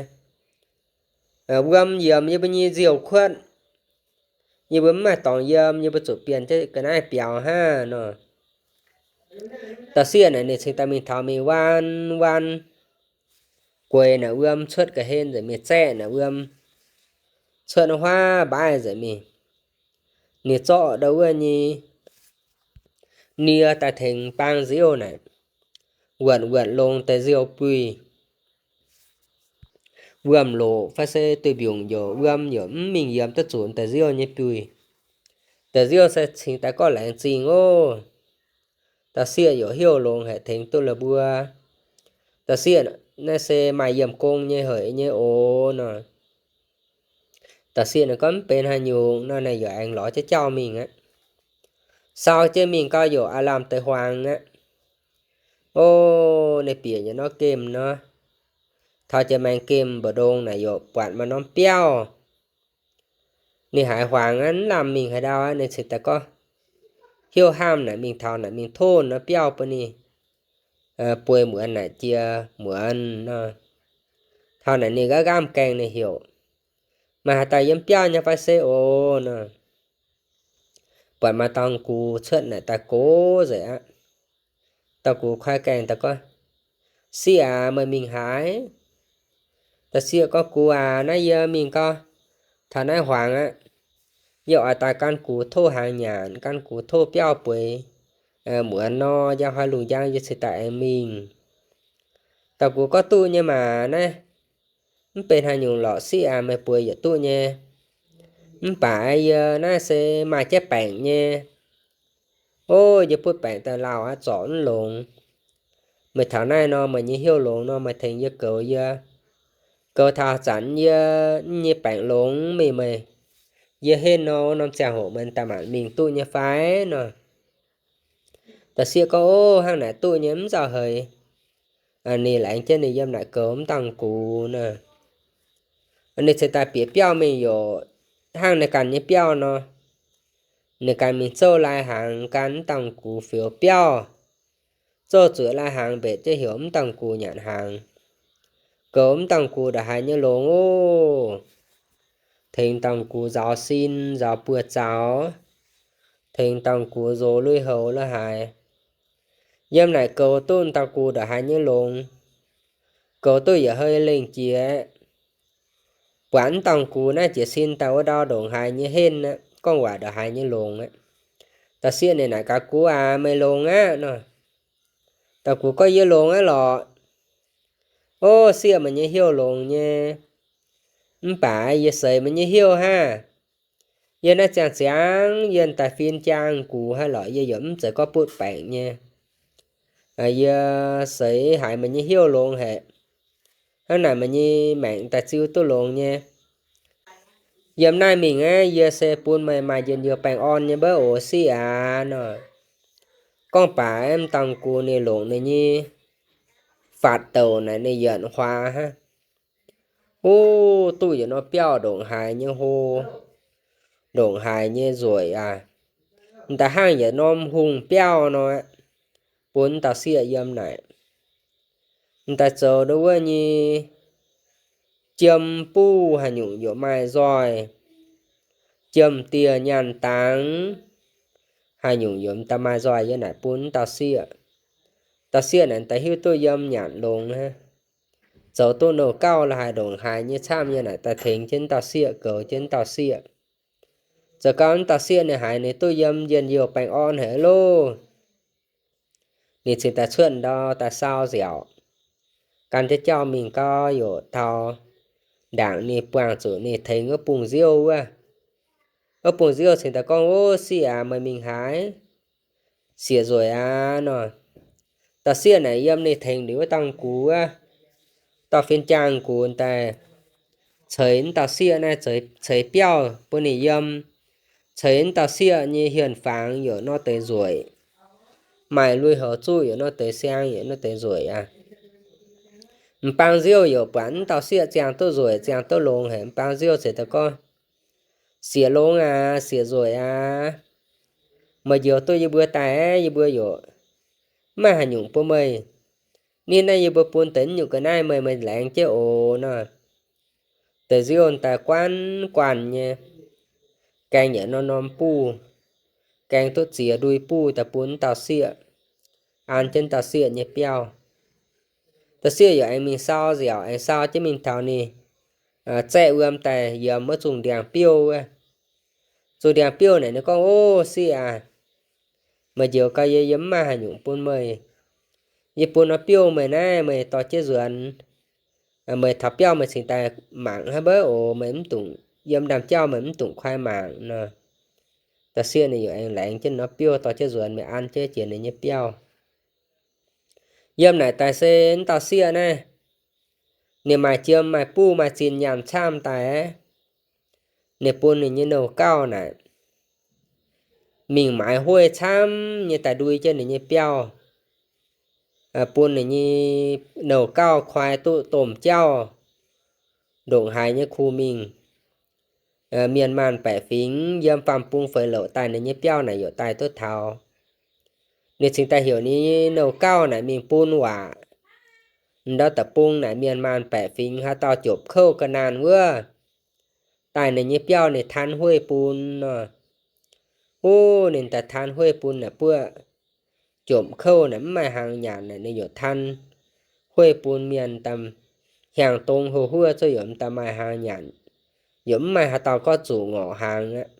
Wuom yiemx yie mbuo nyei nziouv kuotv. Yie mbuo mv maaih dorngx yiem, yie mbuo zuqc bienh jienv ga'naaiv biaux hnangv nor. Dauh sieqv naaic ninh cingx daaih mingh taux mingh waan waan gueix naaic wuom cuotv ga'hlen nzengc mingh, zaeqv naaic wuom cuotv huaav mbaaih nzengc mingh. Ninh zorqv ndau wuov nyei nie daaih tengx baang nziouv naaic, wuonc wuonc longx deix nziouv buih. Wuom-loqc fai se duih mbiungc yaac wuom yaac mv mingh yiem duqv zuqc deix nziouv nyei buih. Deix nziouv se cingx daaih gorngv, Laengz zingh ov. Dauh sieqv yaac heuc longx haic tengx duqv la'buo. Dauh sieqv naaiv se maaih yiem gong nyei haic nyei oc nor. Dauh sieqv naaic gorngv, Mv benx haaix nyungc nor, naaic yaac aengx lorz jienv jauv mingh aqv. Sau jienv mingh gau yaac aav lamh deix huaangx aqv. Ov, ninh bieqc yietc norm gemh nor, taux jiex maengx gemh mbu'ndongx naaic yaac buatc maaih norm biauv. Ninh haiz huaangx aqv, mv lamh mingh haaix ndau aqv, ninh cingx daaih gorngv, Heuc hnamv naaic mingh taux naaic mingh tov norm biauv bun ninh bueix muonz naaic jiex muonz nor. Taux naaic ninh nqamv nqamv gaengh ninh heuc, Maaih haaix dauh yiem biauv nyei fai se oc nor. Buatc maaih dauh gux cuotv naaic daaih gox nzengc aqv. Dauh gux kuaaiv gaengh daaih gorngv, Sieqv aac, meih mingh haaix? Dauh sieqv gorngv, Gux aac, naaiv yie mingh gau, taux naaiv huaangx aqv. Yie oix daaih gan gux tov hnaangx nyanc, gan gux tov biauv bueix muonz nor, njang hnoi lungh njang yie cingx daaih aengx mingh. Dauh gux gorngv, Duqv nyei maah, naaiv mv benx haaix nyungc lorqc, sieqv aac, meih bueix yietc duqv nyei. Mv baac yie naaiv se maaih jienv baengc nyei. Ov, yie butv baengc daaih lauh aqv, zorc mv longx. Meih taux naaiv nor, meih nyei heuc longx nor, meih tengx yie goux yie. Goux taux zanc yie nyei baengc longx mingh meih, yie henv nor, wuov norm ziangh hoc meih daaih maanc mingh duqv nyei fai nor. Dauh sieqv gorngv, Ov, hnangv naaic duqv nyei, mv nzauh heix. Ninh laengz jienv ninh yiem naaic goux mv dangh gux nor. Ninh cingx daaih bieqc biauv mingh yaac hnangv ninh ganh nyei biauv nor. Ninh ganh mingh zouv lai hnaangx gan mv dangh gux fioux biauv. Zouv zuoqc lai hnaangx mbetc jienv heuc mv dangh gux nyanc hnaangx. Goux mv dangh gux ndongc haaix nyei longx ov. Tengx dangh gux nzaaux sin nzaaux buoz-zaux, tengx dangh gux nzox lui-houx la'haaix. Yiem naaic goux duqv dangh gux ndongc haaix nyei longx. Goux duqv yietc hei lengh jiex, buatc mv dangh gux naaiv jiez sin daaih wuov ndau ndongc haaix nyei henv aqv, gorngv waac ndongc haaix nyei longx aqv. Dauh sieqv ninh naaic gaax, Gux aac, meih longx aqv nor. Dangh gux gorngv, Yie longx aqv lorqc. Ov, sieqv, meih nyei heuc longx nyei. Mv baac yie seix meih nyei heuc hnangv. Yie naaiv ziangh ziangx yie daaih fin jaang gux hnangv lorqc, yie yaac mv zeiz gorngv butv baengc nyei. Yie seix haiz meih nyei heuc longx haic. Hnangv naaic meih nyei maengc daaih ziu duqv longx nyei. Yiem naaiv mingh aeqv, yie se bun meih maaih njien-youh baengh orn nyei mbouv oc, sieqv aac nor. Gorngv baac aeqv, mv dangh gux ninh longc ninh nyei faatv douc naaic ninh yietc huaax hnangv. Ov, duqv yietc norm biauv ndongc haaix nyei hlo, ndongc haaix nyei nzueic aac. M'daaih hnangv yietc norm hungh biauv nor, bun m'dauh sieqv yiem naaic. M'daaih zoux ndau wuov nyei jiem buv haaix nyungc yaac maaih nzoih, jiem dieh nyaanh dangx haaix nyungc yaac m'daaih maaih nzoih yiem naaic bun m'dauh sieqv. Dauh sieqv naaic m'daaih hiuv duqv yiem nyanc longx hnangv. Zoux duqv nouh gauh la'haaix ndongc haaix nyei camv yiem naaic daaih tengx jienv m'dauh sieqv, goux jienv m'dauh sieqv. Zoux gau m'dauh sieqv ninh haiz ninh duqv yiem njien-youh baengh orn haic loh. Ninh cingx daaih cuotv ndau daaih sau nziaauc, gan jienv jauv mingh gau, yaac taux ndaangc ninh buangh zuqc ninh tengx wuov bung nziouv wuov. Wuov bung nziouv cingx daaih gorngv, Ov, sieqv aac, meih mingh haaix? Sieqv nzueic aac nor. Dauh sieqv naaic yiem ninh tengx liuz wuov dauh gux wuov, dauh fin-jaang gux daaih ceix m'dauh sieqv naaiv, ceix biauv bun ninh yiem, ceix m'dauh sieqv nyei hien-fangx yaac nor deix nzueic, maaih lui-houx zuqv yaac nor deix siang yaac nor deix nzueic aqv. M'bang nziouv yaac buatc m'dauh sieqv ziangh duqv nzueic, ziangh duqv longx haic. M'bang nziouv cingx daaih gorngv, Sieqv longx aac, sieqv nzueic aac, meih njoux duqv yie mbuo daaih, yie mbuo yaac mv maaih haaix nyungc bun meih. Ninh naaiv yie mbuo bun deix nyungc ga'naaiv meih, meih laengz jienv oc nor. Deix nziouv daaih guanh guanh nyei, gaeng yietc norm norm buv, gaeng duqv ziex ndui buv daaih bun m'dauh sieqv, an jienv m'dauh sieqv nyei biauv. Dauh sieqv yaac aengx mingh sau nziaauc, aengx sau jienv mingh taux ninh zaeqv wuom daaih yiem wuov zungh ndiangx-biouv wuov. Zungh ndiangx-biouv naaic ninh gorngv, Ov, sieqv aac, meih njoux gau yie, yie mv maaih haaix nyungc bun meih. Yie bun norm biouv meih naaiv, meih dorh jienv nzuonx. Meih taux biauv meih cingx daaih mangc hnangv mbouv oc, meih mv dungx yiem ndaamv-jauv, meih mv dungx kuaai mangc nor. Dauh sieqv ninh yaac aengx laengz jienv norm biouv dorh jienv nzuonx, mingh an jienv jiex ninh nyei biauv. Yiem naaic daaih se m'dauh sieqv naaiv, ninh maaih jiem maaih buv maaih zinh nyaanh camv daaih, ninh bun ninh nyei nouh gauh naaic mingh maaiz hueiv camv nyei daaih ndui jienv ninh nyei biauv, bun ninh nyei nouh gauh kuaai duqv domh jauv ndongc haaix nyei kuh mingh. Mienh maanh baeqc fingx yiem faam-bung feix louc daaih ninh nyei biauv naaic yaac daaih duqv taux. Ninh cingx daaih heuc ninh nyei nouh gauh naaic mingh bun waac. Ndau deic-bung naaic mienh maanh baeqc fingx haaix dauh jopc kouv ga'naanh wuov, daaih ninh nyei biauv ninh tan hueiv bun nor. Ov, ninh daaih tan hueiv bun naaic buoqv jopc kouv naaic mv maaih hnaangx nyanc naaic ninh yaac tan hueiv bun mienh. Daaih hnyangx-dongh hlo-huov zuqc yaac m'daaih maaih hnaangx nyanc, yaac mv maaih haaix dauh gorngv zuqc ngorc hnaangx aqv.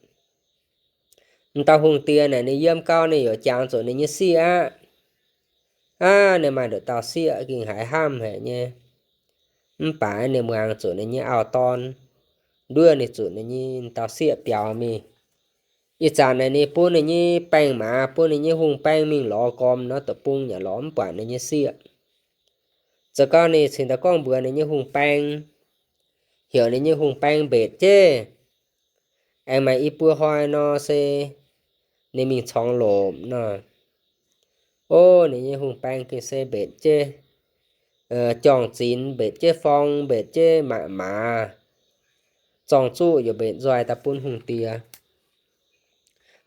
M'dauh hungh diex naaic ninh yiem gau ninh yaac jangx zuqc ninh nyei sieqv aqv. Aav, ninh maaih nduqc dauh sieqv gengh haiz hnamv haic nyei. Mv baac ninh muangx zuqc ninh nyei auv-dorn, nduov ninh zuqc ninh nyei dauh sieqv biaux mingh. Ih zanc naaic ninh bun ninh nyei baeng-maaz, bun ninh nyei hungh baeng mingh lorz gormx nor, deic-bung yaac lorz mv buatc ninh nyei sieqv. Zoux gau ninh cingx daaih gorngv mbuox ninh nyei hungh baeng, heuc ninh nyei hungh baeng mbetc jienv, aengx maaih i buo hnoi nor se ninh mingh corngx lomc nor. Ov, ninh nyei hungh baeng gengh se mbetc jienv jorng-zinx, mbetc jienv forng, mbetc jienv maaz, zorng-zuqv yaac mbetc nzoih daaih bun hungh diex.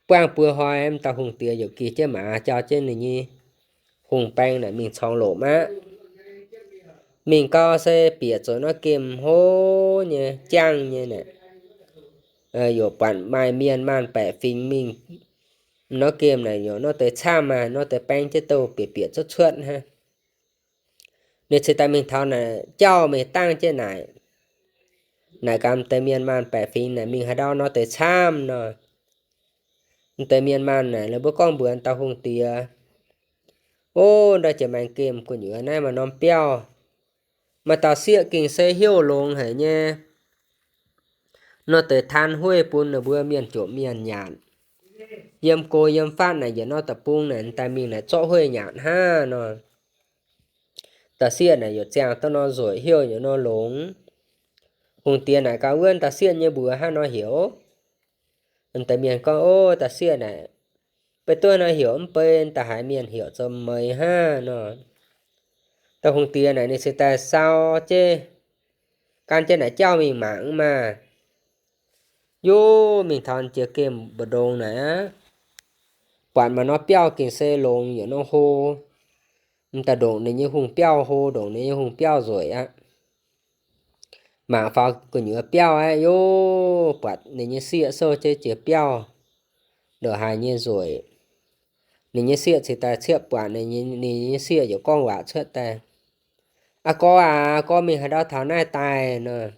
Buangh buo hnoi m'dauh hungh diex yaac gih jienv maaz jauv jienv ninh nyei hungh baeng naaic mingh corngx lomc aqv. Mingh gau se bieqc zuqc norm gemh hlo nyei, jangv nyei naaic, yaac buatc maaih mienh maanh baeqc fingx mingh. Norm gemh naaic yaac nor deix camv aqv, nor deix baeng jienv douh bieqc bieqc cuotv cuotv hnangv. Ninh cingx daaih mingh taux naaic jauv mingh dangh jienv naaic, naaic gaax m'deix mienh maanh baeqc fingx naaic mingh haaix ndau nor deix camv nor. M'deix mienh maanh naaic ninh mbuo gorngv mbuox dauh hungh diex, Ov, ndau jiex maengx gemh gu'nyuoz naaiv maaih norm biauv, maaih dauh sieqv gengh se hnyouv longx haic nyei. Nor deix taan hueiv bun ninh mbuo mienh jomc mienh nyanc. Yiem go yiem fatv naaic yietc norm deic-bung naaic daaih mingh naaic zorqv hueiv nyanc hnangv nor. Dauh sieqv naaic yaac ziangh duqv nor nzueic, hnyouv yaac nor longx. Hungh diex naaic gaax wuov dauh sieqv nyei mbuox hnangv nor heuc. Deix mienh gorngv, Ov, dauh sieqv naaic, beiv duqv nor heuc mv bei, da'haiz mienh heuc zoux meix hnangv nor. Dauh hungh diex naaic ninh cingx daaih sau jienv gan jienv naaic jauv mingh mangc maah. Yov, mingh taux jiex gemh mbu'ndongx naaic aqv, buatc maaih norm biauv gengh se longx yietc norm hlo. M'daaih ndongc ninh nyei hungh biauv hlo, ndongc ninh nyei hungh biauv nzueic aqv. Mangc faaux gu'nyuoz biauv aqv, yov, buatc ninh nyei sieqv souv jienv jiex biauv, ndongc haaix nyei nzueic. Ninh nyei sieqv cingx daaih ciepv buatc ninh nyei, ninh nyei sieqv yaac gorngv waac cuotv daaih, Aa gorx aac, gorx mingh haaix ndau taux naaiv daaih nor?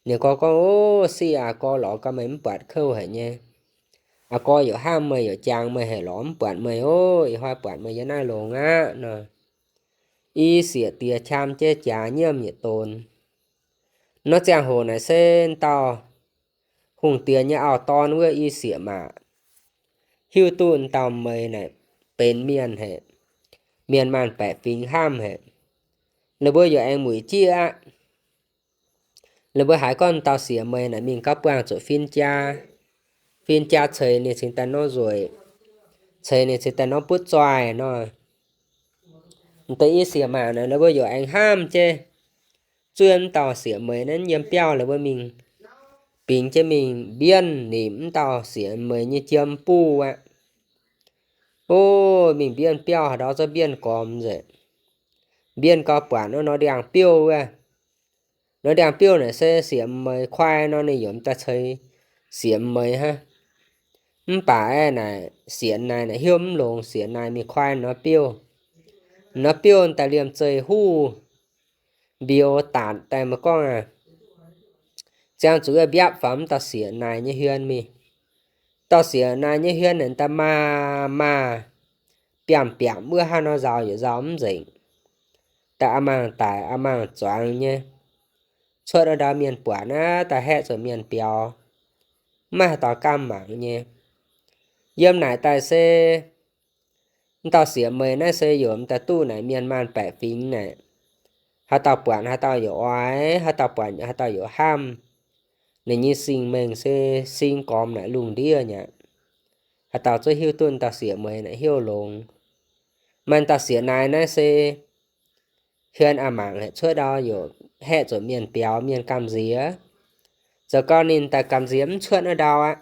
Ninh gorx gorngv, Ov, sieqv aac, gorx lorz gau meih mv buatc kouv haic nyei. Aa gorx yaac hnamv meih, yaac jangx meih haic, lorz mv buatc meih ov. Ih hnoi buatc meih yiem naaiv longx aqv nor. I sieqv diex qam jienv jaax nyiemv yietc donx. Nor ziangh hoc naaic se dauh hungh diex nyei auv-dorn wuov i sieqv maac hiuv duqv dauh meih naaic benx mienh haic, mienh maanh baeqc fingx hnamv haic. Ninh mbuo yaac aengx muic jieqv aqv. Ninh mbuo haiz gorngv dauh sieqv meih naaic mingh gauh buangh zuqc fin-jaa, fin-jaa ceix ninh cingx daaih norm nzueic, ceix ninh cingx daaih norm butv zoih nor. Deix i sieqv maac naaic ninh mbuo yaac aengx hnamv jienv, zuov mv dauh sieqv meih naaiv yiem biauv, ninh mbuo mingh bingx jienv mingh mbienv nimc mv dauh sieqv meih nyei jiem buv aqv. Ov, mingh mbienv biauv haaix ndau zungv mbienv gormx nzengc. Mbienv gau buatc nor, norm ndiangx-biouv wuov. Norm ndiangx-biouv naaic se sieqv meih kuaai nor, ninh yaac m'daaih ceix sieqv meih hnangv. Mv baac aeqv, naaic sienx naaic, naaic hnyouv mv longx, sienx naaic mingh kuaai norm biouv. Norm biouv daaih liemh zeih huv, mbiouh daatc daaih, meih gorngv aac, ziangh zuqc mbiapv faaux mv dauh sieqv naaic nyei hmien mingh. Dauh sieqv naaic nyei hmien naaic daaih maah maah, biamv biamv wuov, hnangv nor nzaaux yaac nzaaux mv nzengc. Daaih a'maangh daic a'maangh zuangx nyei. Cuotv ndau mienh buatc naaiv daaih haeqv zuqc mienh biaux, mv maaih haaix dauh gamh mangc nyei. Yiem naaic daaih se m'dauh sieqv meih naaiv se yaac m'daaih duqv naaic mienh maanh baeqc fingx naaic. Haaix dauh buatc haaix dauh yaac oix, haaix dauh buatc haaix dauh yaac hnamv. Ninh nyei sing-mengh se sing gormx naaic lungh ndiev nyei aqv. Haaix dauh zungv hiuv duqv m'dauh sieqv meih naaic hnyouv longx. Maaih dauh sieqv naaic naaiv se hmien a'mangc haeqv cuotv ndau yaac haeqv zuqc mienh biaux, mienh gamh nziex. Zoux gau ninh daaih gamh nziex mv cuotv naaiv ndau aqv.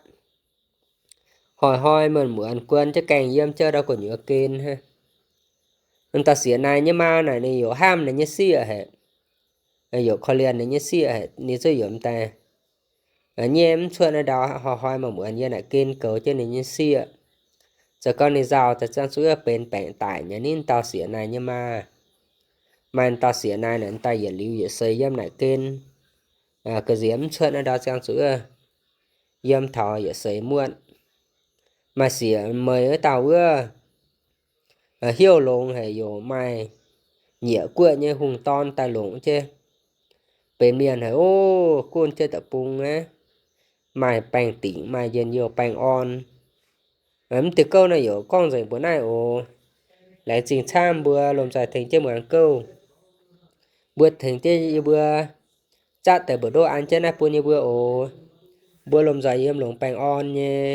Hnoi-hnoi muonz-muonz guon jienv gaengh yiem jienv ndau gu'nyuoz gen hnangv. M'dauh sieqv naaic nyei maa naaic ninh yaac hnamv ninh nyei sieqv haic, yaac korv-lienh ninh nyei sieqv haic, ninh zungv yaac m'daaih nyei mv cuotv naaiv ndau, hnoi-hnoi muonz-muonz yiem naaic gen goux jienv ninh nyei sieqv. Zoux gau ninh nzauh daaih ziangh zuqc benx baengc daic nyei. Ninh m'dauh sieqv naaic nyei maa, maaih m'dauh sieqv naaic naaic m'daaih yietc liuz yietc seix yiem naaic gen, gamh nziex mv cuotv naaiv ndau ziangh zuqc yiem taux yietc seix muotv. Maaih sieqv meih wuov dauh wuov, hnyouv longx haic, yaac maaih nyieqc guoqv nyei hungh dorn daaih longc jienv, benx mienh haic, ov, gunv jienv deic-bung aqv. Maaih baengh dingc, maaih njien-youh baengh orn. Mv diuh gouv naaiv yaac gorngv nzengc mbuox naaiv oc. Laengz zingh camv mbuo lomh nzoih tengx jienv muangx gouv. Mbuo tengx jienv yie mbuo zatv deix mbu'ndongx an jienv naaiv bun yie mbuo oc. Mbuo lomh nzoih yiem longx baengh orn nyei.